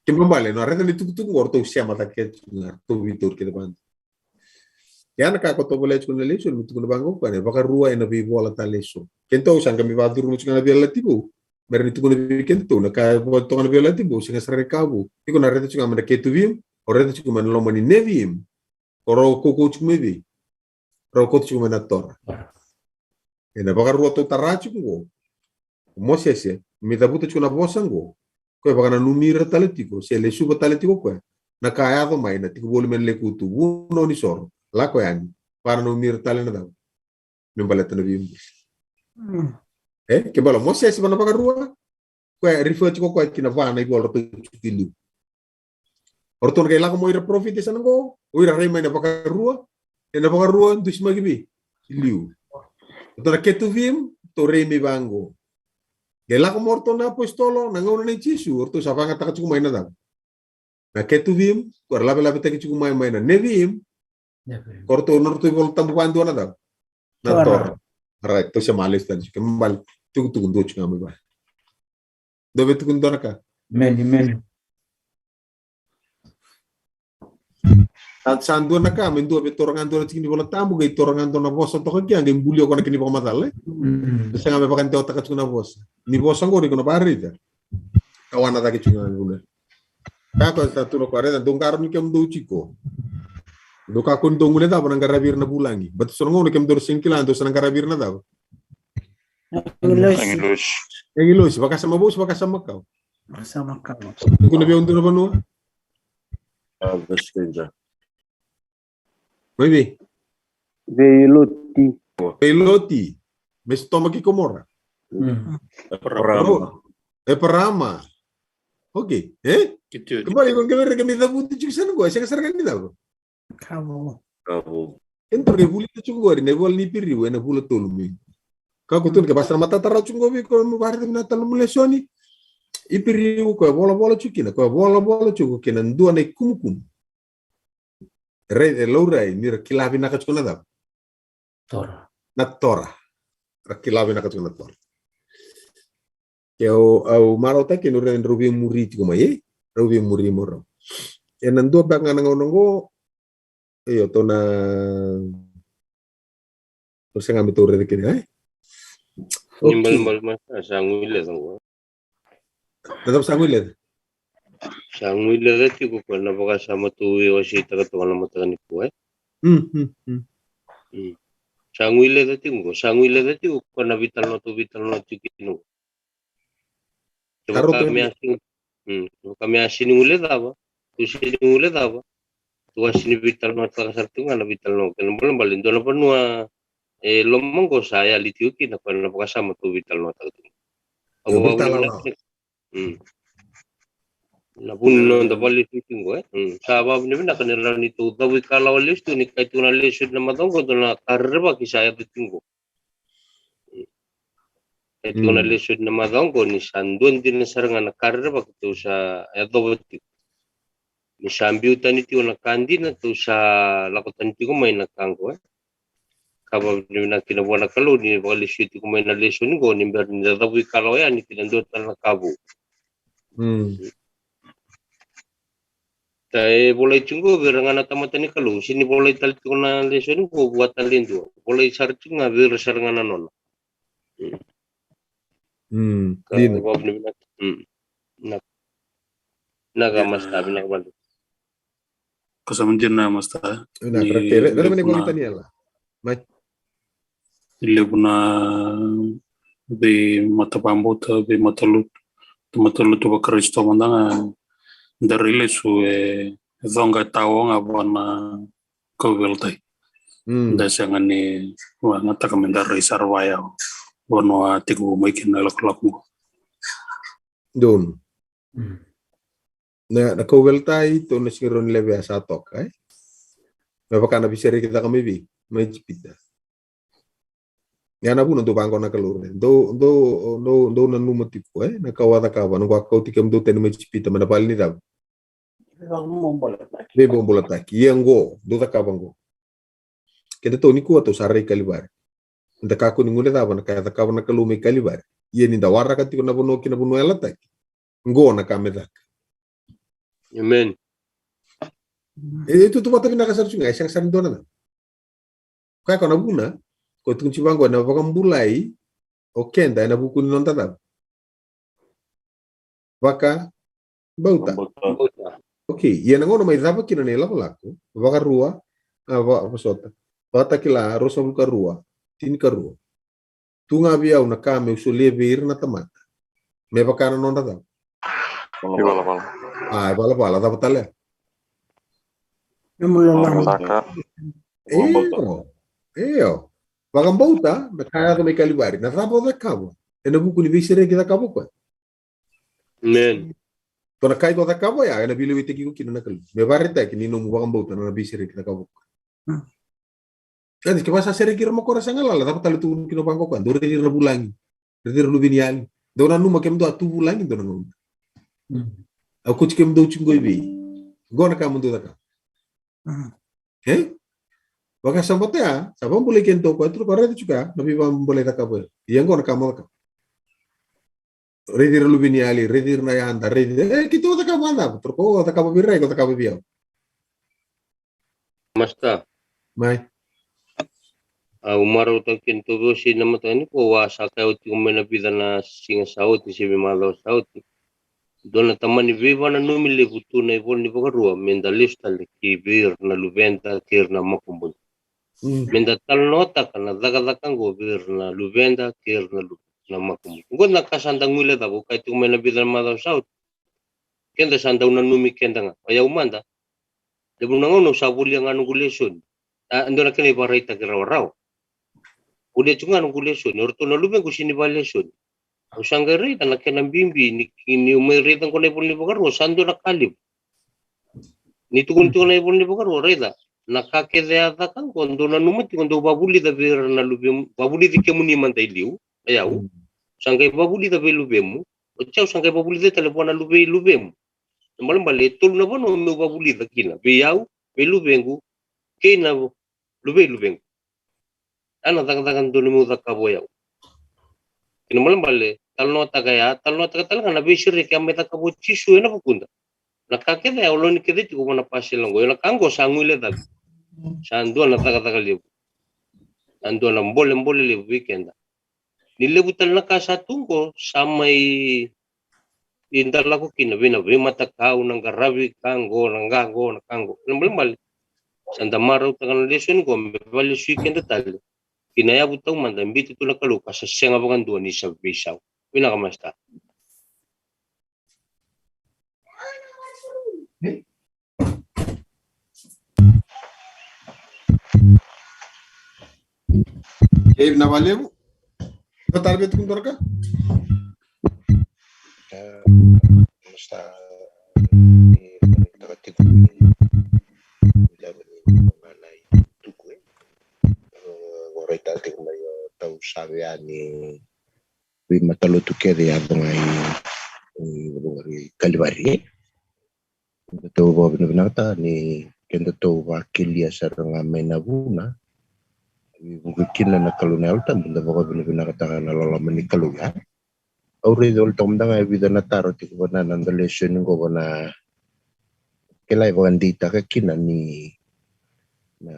Kena ibalebale, na raica ni tukutuku qo, ratou sema cake tiko ga, ratou veitauri kece vaqo. Ya na ka ko tovolea tiko na lesoni, me tukuna vaqo o koya, na Vakarua ena veivola tale eso. Kedatou sa qai mai vakacuruma tiko ga na Veiyalayalati Vou. Me rawa ni tukuna vei kedatou, na ka e vola toka na Veiyalayalati Vou, sega sara ni ka vou. Iko na raica tiko ga mai na Ketuvim, o raica tiko mai na loma ni Neviim. O rau kaukaua tiko mai vei? Rau kauta tiko mai na Tora. Ena Vakarua tou tara tiko qo. O Mosese, me cavuta tiko na vosa qo. Koya vakananumi ira tale tiko, se lesuva tale tiko koya. Na ka yaco mai na tiko voli mai na lekutu, vunau ni soro, lako yani, vakananumi ira tale na cava? Me baleta na veibuli. Mm. E, ke bala o Mosese va na Vakarua, koya e refer tiko koya ki na va na ivola ratou tiko i liu. O ratou na qai lako mai o ira parofita e sana qo, o ira rai mai na Vakarua, ena Vakarua dusimaki vei? I liu. O ratou na Ketuvim, ratou rai mai vaqo. Qai lako mai o ratou na apositolo, na gauna nei Jisu, o ratou sa vakayagataka tiko mai na cava? Na Ketuvim, ko ra lavelavetaki tiko mai, mai na Neviim, Neviim. Ko ratou, na ratou iVola Tabu vakadua na cava? Na Tora. Tora. Alright, tou se male tale tiko, ke bale, tukutuku dua tiko ga mai vale. Dua vei tukuni dua na ka. Meni, meni. Sa, sa dua na ka, me dua vei tora ga dua na tiki ni Vola Tabu, qai tora ga dua na vosa toka kia, qai bulia o koya na kena ivakamacala, e? Mm. Sa ga me vakadewataka tiko na vosa. Ni vosa qori ko na vakaraica. Kawana cake tiko ga na vuna. Ka koya sa tu na koya, raica, dou qarauni kemudou tiko. Dou kakua ni dou guilecava na qaravi ira na vulagi. Baleta so na gauna kemudou na sega ni kila, dou sa na qaravi ira na cava? Agilosi. Agilosi. Agilosi, vakasama vou se vakasama makawa? Vakasama makawa. Tukuna vei au dua na vanua? Ah, the stranger. Mai vei? Vei Loti. Vei Loti. Mai Sotoma kei Komora. Mm. Eparama. Eparama. Okay, e? Kiti oti. Kemuni, iko qai vei ira qai mai cavuti tiko sana qo, e sega sara ga ni cava? Ka vou. Ka vou. Eda qai vulica tiko qori na ivola ni Iperiu ena vula tolu mai. Ka ko tukuna ke vaka sa na matata rawa tiko qo vei iko mo vakaraica vinaka tale na nomu lesoni. Iperiu koya volavola tiko kina, koya volavola tiko kina dua na ikumukumu. Raica e laurai ni ra kila vinaka tiko na cava? Tora. Na Tora. Ra kila vinaka tiko na Tora. Ke au, au marautaka kina, rau, rau veimuri tiko mai, e? Rau veimuri mai rau. Ena dua beka ga na gauna qo, io, tou na, tou sega me tou raica kina, e? Ni balebale, master, sa guileca qo. Na cava sa guileca? Sa guileca tiko ko na vakasama tou veiwaseitaka toka na mataka nikua, e? Mm, mm, mm. Mm. Sa guileca tiko qo, sa guileca tiko ko na veitalanoa tou veitalanoa tiko kina qo. Kevaka me a sega, mm, kevaka me a sega ni guilecava, tou sega ni guilecava, tou a sega ni veitalanoataka sara tiko ga na veitalanoa. Kena balebale, dua na vanua e loma qo sa yali tiko kina ko na vakasama tou veitalanoataka tiko. Au vakavinavinaka. Mm. Na vuni na noda vakalesui tiko qo, e? Mm. Sa vakavinavinaka ni rawa ni tou cavuikalawa lesu tiko ni kai tiko na lesoni na macawa qo, dua na ka rerevaki sa yaco tiko qo. Mm. Kai tiko na lesoni na macawa qo ni sa dua dina sara ga na ka rerevaki tou sa yacova tiko. Ni sa biu tani tiko na ka dina, tou sa lako tani tiko mai na ka qo, e? Ka vakavinavinaka kina vua na Kalou ni vakalesuya tiko mai na lesoni qo ni bera ni da cavuikalawa yani ki na dua tale na ka vou. Mm. Ta e volai tiko vei ira ga na tamata ni Kalou, sega ni volai tale tiko na lesoni qo vua tale e dua. Volai sara tiko ga vei ira sara ga na nona. Mm. Mm. Ka dina. Vakavinavinaka. Mm. Na, na ka, master, vinaka vakalevu. Ka sa dina, master. Vinaka, ni raica mani levu na, Taniela. Mai. Levu na veimatavakabauta, veimatalotu, matalotu vaKarisito mada ga, da rai lesu e coqa e tao ga vua na kauveilatai. Mm. Da sega ni vakayagataka me da rai sara vaya, vanua tiko mai kina na ilakolako qo. Donu. Mm. Na, na kauveilatai, tou na sega ni rawa ni levea, sa toka, e? Me vaka na veisereki caka mai vei, mai Ijipita. Ia na vuna dou vaqo na Kalou, dou, dou, dou, dou nanuma tiko, e? Na ka au a cakava, na qo a kauti kemudou tani mai Ijipita, mai na vale ni cava? Veivakabobulataki. Veivakabobulataki. Ia qo, dou cakava qo. Kedatou nikua tou sa rai Kalivari. Da kakua ni guilecava na ka e cakava na Kalou mai Kalivari. Ia ni da waraka tiko na vanua ki na vanua yalataki, qo na ka me caka. Amen. E, e tutuvata vinaka sara tu ga, e sega sara ni dua na cava. Kaya ko na vuna, ko tukuni tiko vaqo, ena vakabulai o keda ena vuku ni noda cava? Vakabauta. Vakabauta. Okay, ia na gauna mai cava kina na ilakolako, vakarua, a, va-, vosota, Vakatakila ruasagavulu ka rua, tinikarua. Tu ga vei au na ka meu solia vei ira na tamata, me vaka na nodra cava? Ivalavala. A, ivalavala, cava tale? Io. Io. Vakabauta na ka yaco mai Kalivari. Na cava o cakava ena vuku ni veisereki cakava o koya? Amen. Ko na ka iko cakava ya, ena veilewaitaki iko kina na Kalou. Me vakaraitaki ni nomu vakabauta na veisereki cakava o koya. Ia ni kevaka sa sereki ira mai ko ira sa galala, cava tale tukuni kina vaqo o koya? Dou raici ira na vulagi, raici ira na luveniyali. Dou nanuma kemudou a tu vulagi dou na gauna. Au kauti kemudou tiko qo i vei? Qo na ka mo dou cakava. E? Vakasabata ya, sa vakabulai kemudou o koya, tukuna o koya, raica tiko ya na veivakabulai cakava o koya. Ia qo na ka mo cakava. Raici ira na luveniyali, raici ira na yada, raici, e, keitou cakava vakacava? Tukuna o koya, o cakava vei ira, iko cakava vei au. Master. Mai. Au marautaka kina tou veiwasei na mataka nikua, au a sa kaya oti tiko mai na vica na siga sa oti se veimacawa sa oti. Dua na tamani veivakananumi levu tu na ivola ni Vakarua, meda lesu tale ki vei ira na luveda kei ira na makubuni. Mm. Meda talanoataka na cakacaka oqo vei ira na luveda kei ira na lu-, na makubuni. Oqo na ka sa da guilecava, au kaya tiko mai na vica na macawa sa oti. Keda sa dau nanumi keda ga. O yau mada, levu na gauna au sa volia ga noqu lesoni. A, dua na kena ivakaraitaki rawarawa. Volia tiko ga noqu lesoni, o ratou na luvequ sega ni vakalesoni. Au sa qai raica na kena bibi ni, ni au mai raica oqo na ivola ni Vakarua, sa dua na ka levu. Ni tukuni tiko na ivola ni Vakarua, raica, na ka kece a caka oqo, dou nanuma tiko, dou vakavulica vei ira na luvemu, vakavulici kemuni mada e liu, o yau. Mm. Sa qai vakavulica vei luvemu, oti au sa qai vakavulica tale vua na luve i luvemu. Na balebale e tolu na vanua meu vakavulica kina, vei au, vei luvequ, kei na luve i luvequ. A na cakacaka dodonu meu cakava o yau. Kena balebale, talanoataka ya, talanoataka tale ga na veisereki a mai cakava o Jisu ena vukuda. Na ka kece ya o loni kece tiko vua na pasela oqo, ia na ka oqo sa guilecavi. Sa dua na cakacaka levu. Sa dua na bolebole levu vei keda. Ni levu tale na ka sa tu qo, sa mai, e da lako kina vei na veimatakau, na qaravi ka qo, na qa qo, na ka qo. Na balebale, sa da marautaka na lesoni qo me vakalesui keda tale ki na yavu taumada e biuta tu na Kalou ka sa sega vakadua ni sa veisau. Vinaka Masta. Kei na valevu. Ko tale vei tukuna toraka. Masta, e, taka tiko ni levu ni vagana i tuku, e. Ko raitaka tiko mai o tau save yani veimatalotu kece e yaco ga i, i vuqa i Kalivari, e. Datou vakavinavinakataka ni kedatou vakelia sara ga mai na vuna. Veivuke kina na Kalou na Yalo Tabu, da vakavinavinakataka na loloma ni Kalou ya. Au raica wale toka mada ga e vica na taro tiko vana na noda lesoni qo, vana kila e vakadeitaka kina ni na,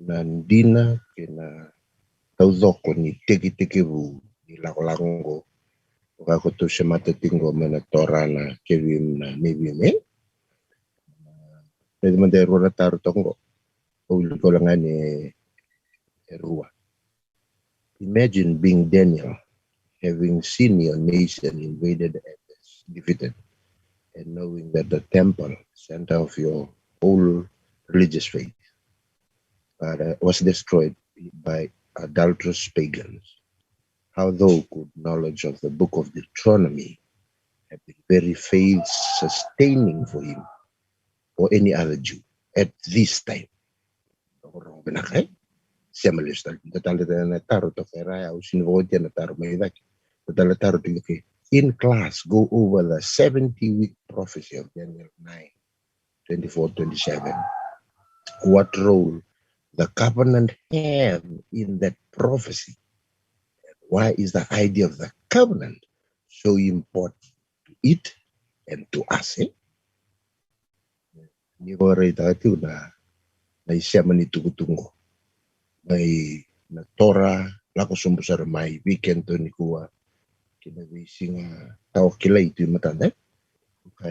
na dina kei na taucoko ni tekitekivu ni lakolako qo. Vaka ko tou semata tiko qo mai na Torah na Keuvim na Neviim, e. Raica mada e rua na taro toka qo. Au wilika wale ga ni e rua. Imagine being Daniel, having seen your nation invaded and defeated, and knowing that the temple, center of your whole religious faith, uh, was destroyed by adulterous pagans. How thou could knowledge of the book of Deuteronomy have been very faith sustaining for him or any other Jew at this time? Rogo vinaka, e? Sema lesu tale, da tale na taro toka e ra ya, au sini vakaotia na taro mai cake. Da tale taro toka, okay. In class, go over the seventy week prophecy of Daniel nine, twenty-four, twenty-seven. What role the covenant have in that prophecy? Why is the idea of the covenant so important to it and to us, e? Ni vakaraitaka tiko na, na isema ni tukutuku qo mai na Torah, lako sobu sara mai vei kedatou nikua ki na veisiga tawa kilai tu e matada, e. Ka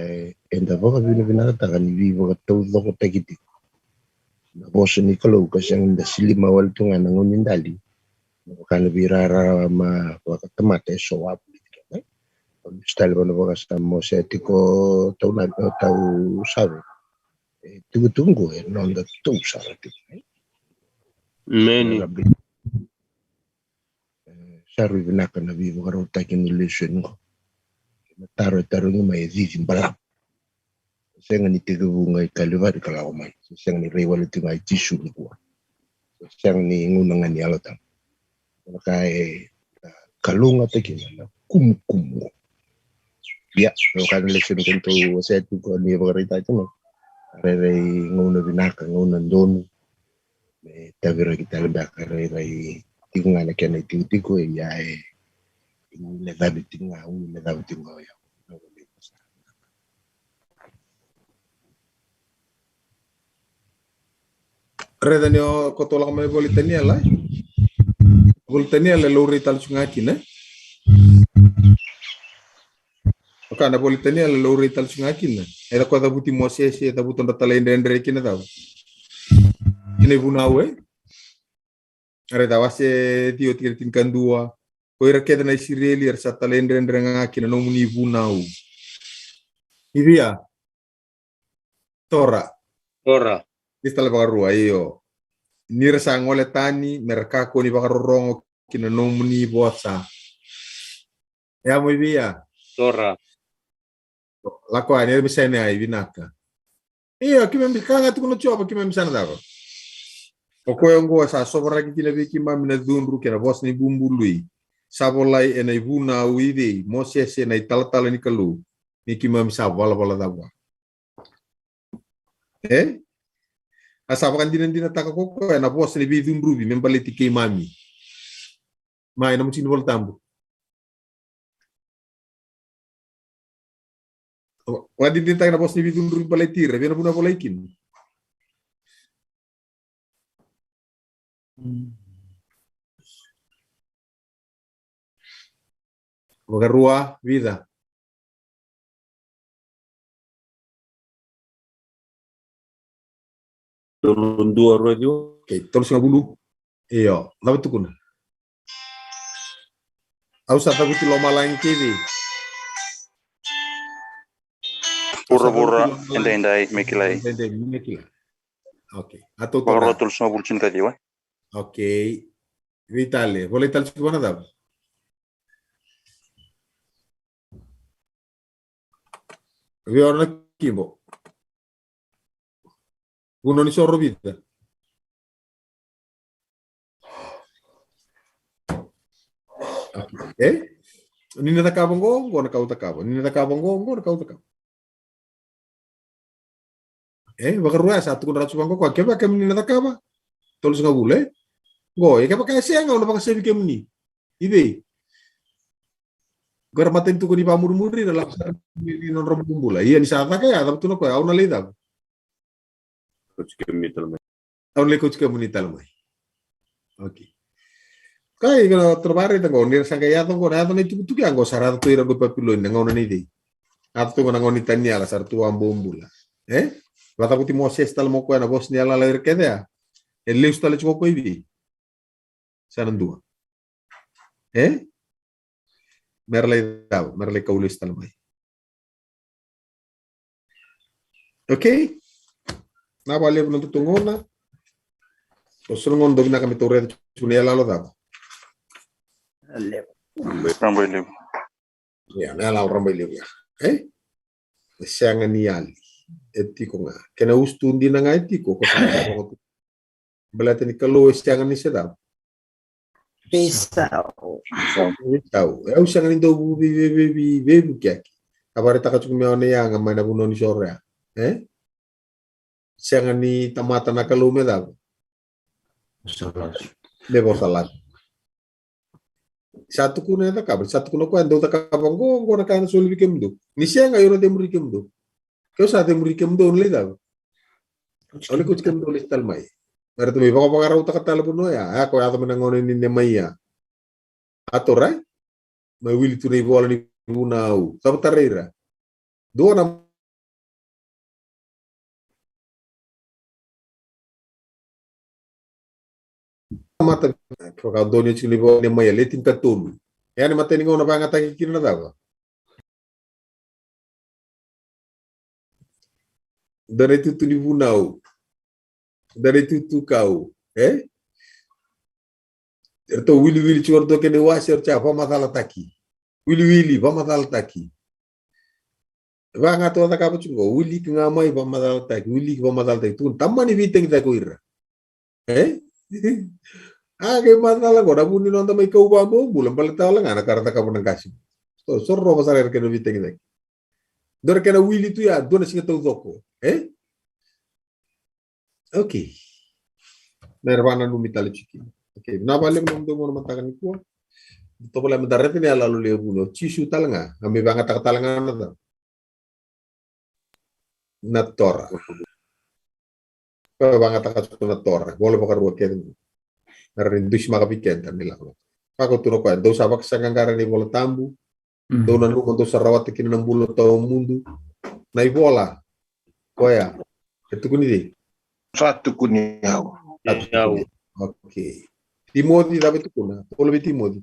eda vakavinavinakataka ni veivakataucokotaki tiko na vosa ni Kalou, ka sega ni da silima wale tu ga na gauna ni dali. Na vaka na veirara ma vakatamata e so wavu ni tiko, e. Au lesu tale vana vaka sa mosea tiko tau na, tau save. E tukutuku qo e noda tou sara tiko, e. Meni. E, sa rui vinaka na veivakarautaki ni lesoni qo. Na taro e tarogi mai e cici balavu. Sega ni tekivu ga i Kalivari ka lako mai. Sega ni rai wale tiko ga i Jisu nikua. Sega ni gauna ga ni Yalo Tabu. Vaka e, a, kalougataki na kumukumu qo. Ia, vaka na lesoni kedatou wasea tiko ni vakaraitaka tiko mai. Rairai gauna vinaka, gauna donu. Me taviraki tale beka, rairai tiko ga na kena itikotiko, ia e, e lecavi tiko ga, e lecavi tiko ga oya. Raica ni o koto lako mai voli Taniela, e? Voli Taniela e laurai tale tu ga kina, e? Oka na voli Taniela e laurai tale tu ga kina. E da ko cavuti Mosese, e cavuta dra talaidredre kina cava? Kina ivunau, e? Raica wase ciwa tikina tinikadua. Ko ira kece na Isireli era sa talaidredre ga ki na nomuni vunau. I via? Torah. Torah. Kisi tale vakarua, io. Ni ra sa gole tani me ra kakua ni vakarorogo ki na nomuni vosa. E a mo i via? Torah. Lako yani, e me sene ai, vinaka. Ia, keimami ka ga tukuna o Jiova, keimami sa na cava? O koya oqo sa sovaraki kina vei keimami na cudru kei na vosa ni bubului. Sa volai ena ivunau i cei? Mosese, na italatala ni Kalou. Ni keimami sa valavala ca vua. E? A sa vakadinadinataka ko koya na vosa ni veicudruvi me baleti keimami. Mai na muti ni Vola Tabu. Vakadinadinataka na vosa ni veicudruvi baleti ira, vei na vuna volai kina. Mm. Vakarua, vica? Tolu, dua, rua, ciwa. Okay, tolusagavulu. Io, cava e tukuna? Au sa cavuti lomalagi kei vei? Vuravura, edaidai me kilai. Edaidai me kilai. Okay. A tou toka. Vakarua, tolusagavulu, tinikaciwa. Okay. Vei tale, volai tale tiko vua na cava? Vei ora na kibo. Vunau ni soro vica? E? Ni na cakava qo, qo na ka au cakava. Ni na cakava qo, qo na ka au cakava. E, vakarua ya sa tukuna rawa tu vaqo koya, kevaka kemuni na cakava, tolusagavulu, e? Qo, e kevaka e sega, au na vakasevi kemuni. I vei? Qo era matanitu ko ni vakamurimuri, ra lako sara ni nodra bubula. Ia ni sa caka ya, cava tu na koya, au na lai cava? Kauti kemuni tale mai. Au na lai kauti kemuni tale mai. Okay. Kai, ka na toro vare ta qo, ni ra sa qai yaco qo, na yaco na itukutuku ya qo, sa ra yaco tu ira qo i Papiloni, na gauna ni cei? Yaco tu qo na gauna ni Taniela, sa ra tu vakabobula. E? Vakacavuti Mosese tale mo koya na vosa ni yalayala ira kece ya. E lesu tale tiko ko i vei? Sa na dua. E? Mera lai cava, mera lai kau lesu tale mai. Okay? Na vakalevu na dou togona. O so na gauna dou vinaka me tou raica tiko na iyaloyalo cava? Levu. Raba i levu. Ia, na iyaloyalo raba i levu ya. E? E sega ni yali. E tiko ga. Kena usutu dina ga e tiko, ko sa na rogo tu. Baleta ni Kalou e sega ni se cava? Veisau. Veisau. E, au sega ni dau vei, vei, vei, vei, veivukiyaki. A vakaraitaka tiko me o na yaga mai na vunau ni soro ya. E? Sega ni tamata na Kalou me cava? Vosa lasu. Me vosa lasu. Sa tukuna e cakava, sa tukuna koya, dou cakava qo, qo na ka ena soli vei kemudou. Ni sega, au na cemuri kemudou. Keu sa cemuri kemudou, au na lai cava? Au na kauti kemudou lesu tale mai. Mera tou mai vakavakarautaka tale vanua ya. A, ko yaco mai na gauna ni Nemaia. A torai? Mai wili tu na ivola ni vunau. Cava tarai ira? Dua na mata, vakadonui tiko ni vua Nemaia, le tinikatolu. E a ni matai ni gauna vakayagataki kina na cava? Dua na itutu ni vunau. Dua na itutu kau. E? Eratou wiliwili tiko, eratou kena iwase, eratou sa vakamacalataki. Wiliwili, vakamacalataki. Vaka ga tou cakava tiko qo, wiliki ga mai, vakamacalataki, wiliki, vakamacalataki. Tukuna, tamani veitagicaki o ira. E? A, kei macala qo, na vu ni noda mai kau vakabobula, baleta wale ga na ka ra cakava na qase. So, sorova sara era kena veitagicaki. Dua na kena wili tu ya, dua na siga taucoko. E? Okay. Mera vakananumi tale tiko kina. Okay. Vinaka vakalevu na nomudou gauna mataka nikua. Tovolea meda raica na iyaloyalo levu ni o Jisu tale ga, a mai vakayagataka tale ga na cava? Na Tora. Vakayagataka tiko na Tora. Vola vakarua kece qo. Mera ni dusimaka vei keda na ilakolako. Vakaoqo tu na koya, dou sa vakasaqaqara na iVola Tabu. Mm. Dou nanuma dou sa rawata kina na bula tawamudu. Na ivola. Koya. E tukuni cei? Sa tukuni au. Sa tukuni au. Okay. Timoci, cava e tukuna? Paula vei Timoci.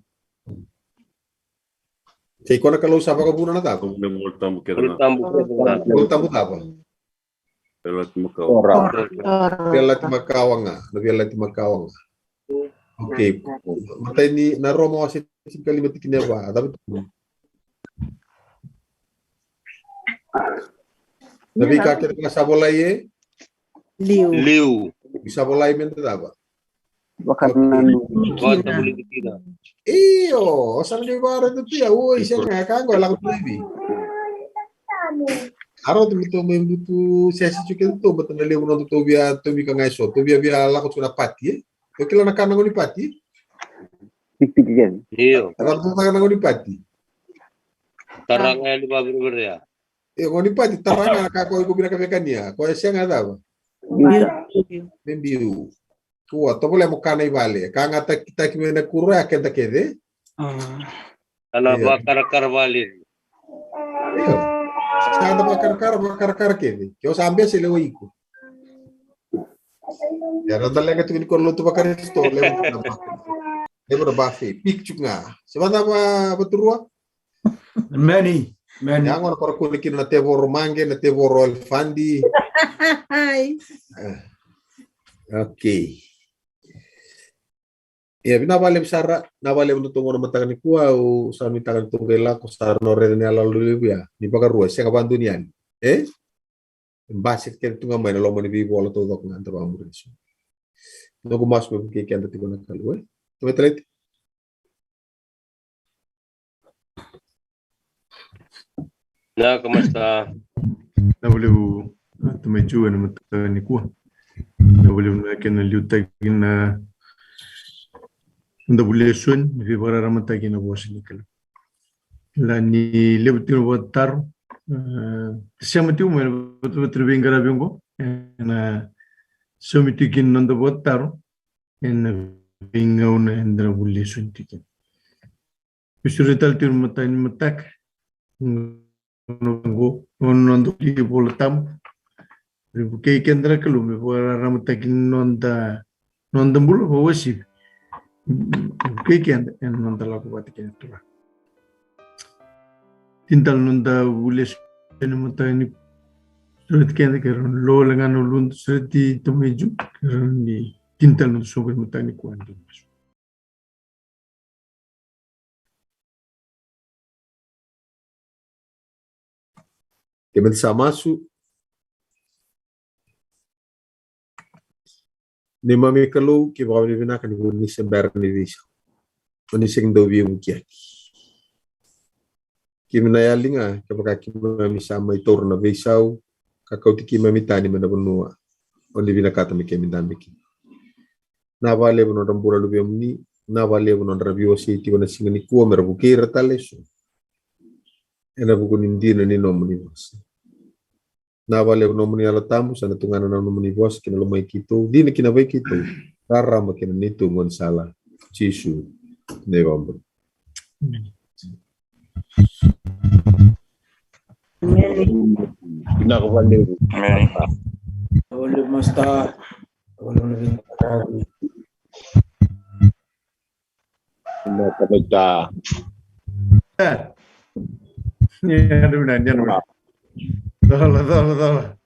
Sa i koya na Kalou sa vakavuna na cava? Na iVola Tabu kece ga. Ivola Tabu kece ga. Ivola Tabu cava? Veiyalayalati Makawa. Tora. Veiyalayalati Makawa ga, na Veiyalayalati Makawa ga. Okay. Matai ni na Roma wase tinikalima tikina e va, a cava e tukuna? Na veika kece ga sa volai e? Liu. Liu. Sa volai meda cava? Vakananumi. Vakananumi kina. Io, o sa na dui vakaraica tu ya, oi, sega, e ka qo e lako tu i vei? A rauta me tou mai butu sese tiko kece tou, baleta na levu na noda tou via, tou via ka ga e so, tou via via lako tiko na pati, e? Tou kila na ka na gauna ni pati? Pikipiki kece. Io. A cava tou caka na gauna ni pati? Tara ga yani vakavereverea. E, gauna ni pati, tara ga na ka ko iko vinaka vei kania, ko e sega e cava? Biu. Me biu. Kua, tovolea mo kana i vale. Ka ga takitaki mai na kuro ya keda kece. A. Ana Io. vakarakara vale. Io. Sa da vakarakara, vakarakara kece. Ke o sa bese lewa iko. Ia, na talaga tiko ni ko lotu vaKarisito, lewa na ba-, lewa na bafe. Pik tiko ga. Se vada va, vaturua? Meni, meni. Ia, gona ko ra kune kina na tevoro mage, na tevoro elefadi. Ai. Eh. Okay. Ia, vinaka vakalevu sara, vinaka vakalevu na toqo na mataka nikua, au sa nuitaka ni toqo e lako sara na rere ni yaloyalo levu ya, ni vakarua, e sega vakadua ni yali. E? Basika kece tu ga mai na loma ni veivola taucoko ga da vakamuria. Noqu masu me vukei keda tiko na Kalou, e? Tamai Taleti. Vinaka, Masta. Vinaka vakalevu, a, Tamai Ju, ena mataka nikua. Vinaka vakalevu na kena liutaki na noda vuli lesoni, na veivakararamataki na vosa ni Kalou. Kila ni levu tiko na vakatataro, e, sema tiko mai na vatavata ni veiqaravi oqo, ena saumi tiko kina na noda vakatataro ena veigauna eda na vuli lesoni tiko kina. Veisau tale tiko na mataka ni mataka. Oqo, na noda vuli iVola Tabu. Vukei keda na Kalou me vakararamataki na noda, noda bula vakauasivi. Vukei keda ena noda lako vata kei na Turaga. Tini tale na noda vuli lesoni ena mataka nikua. Sureti keda, kerea ni lo wale ga na uluda, sureti Tamai Ju, kerea ni tini tale na noda soqo ena mataka nikua. Keimami sa masu. Neimami Kalou, keimami vakavinavinaka ni ko ni se bera ni veisau. Ko ni sega ni dau veivukiyaki. Keimami na yali ga kevaka keimami sa mai taura na veisau ka kauti keimami tani mai na vanua o ni vinakata me keimami dabe kina. Vinaka vakalevu na nodra bula luvemuni, vinaka vakalevu na nodra veiwasei tiko ena siga nikua me ra vukei ira tale eso. Ena vuku ni dina ni nomuni vosa. Vinaka vakalevu na nomuni Yalo Tabu, sa na tugana na nomuni vosa ki na lomai keitou, dina ki na vei keitou, rarama ki na neitou gaunisala. Jisu, na iVakabula. Amen. Vinaka vakalevu. Amen. Vinaka vakalevu, Masta. Vinaka vakalevu. Vinaka vakalevu. Eh. Ni anu na, ni anu na. Dola, dola, dola.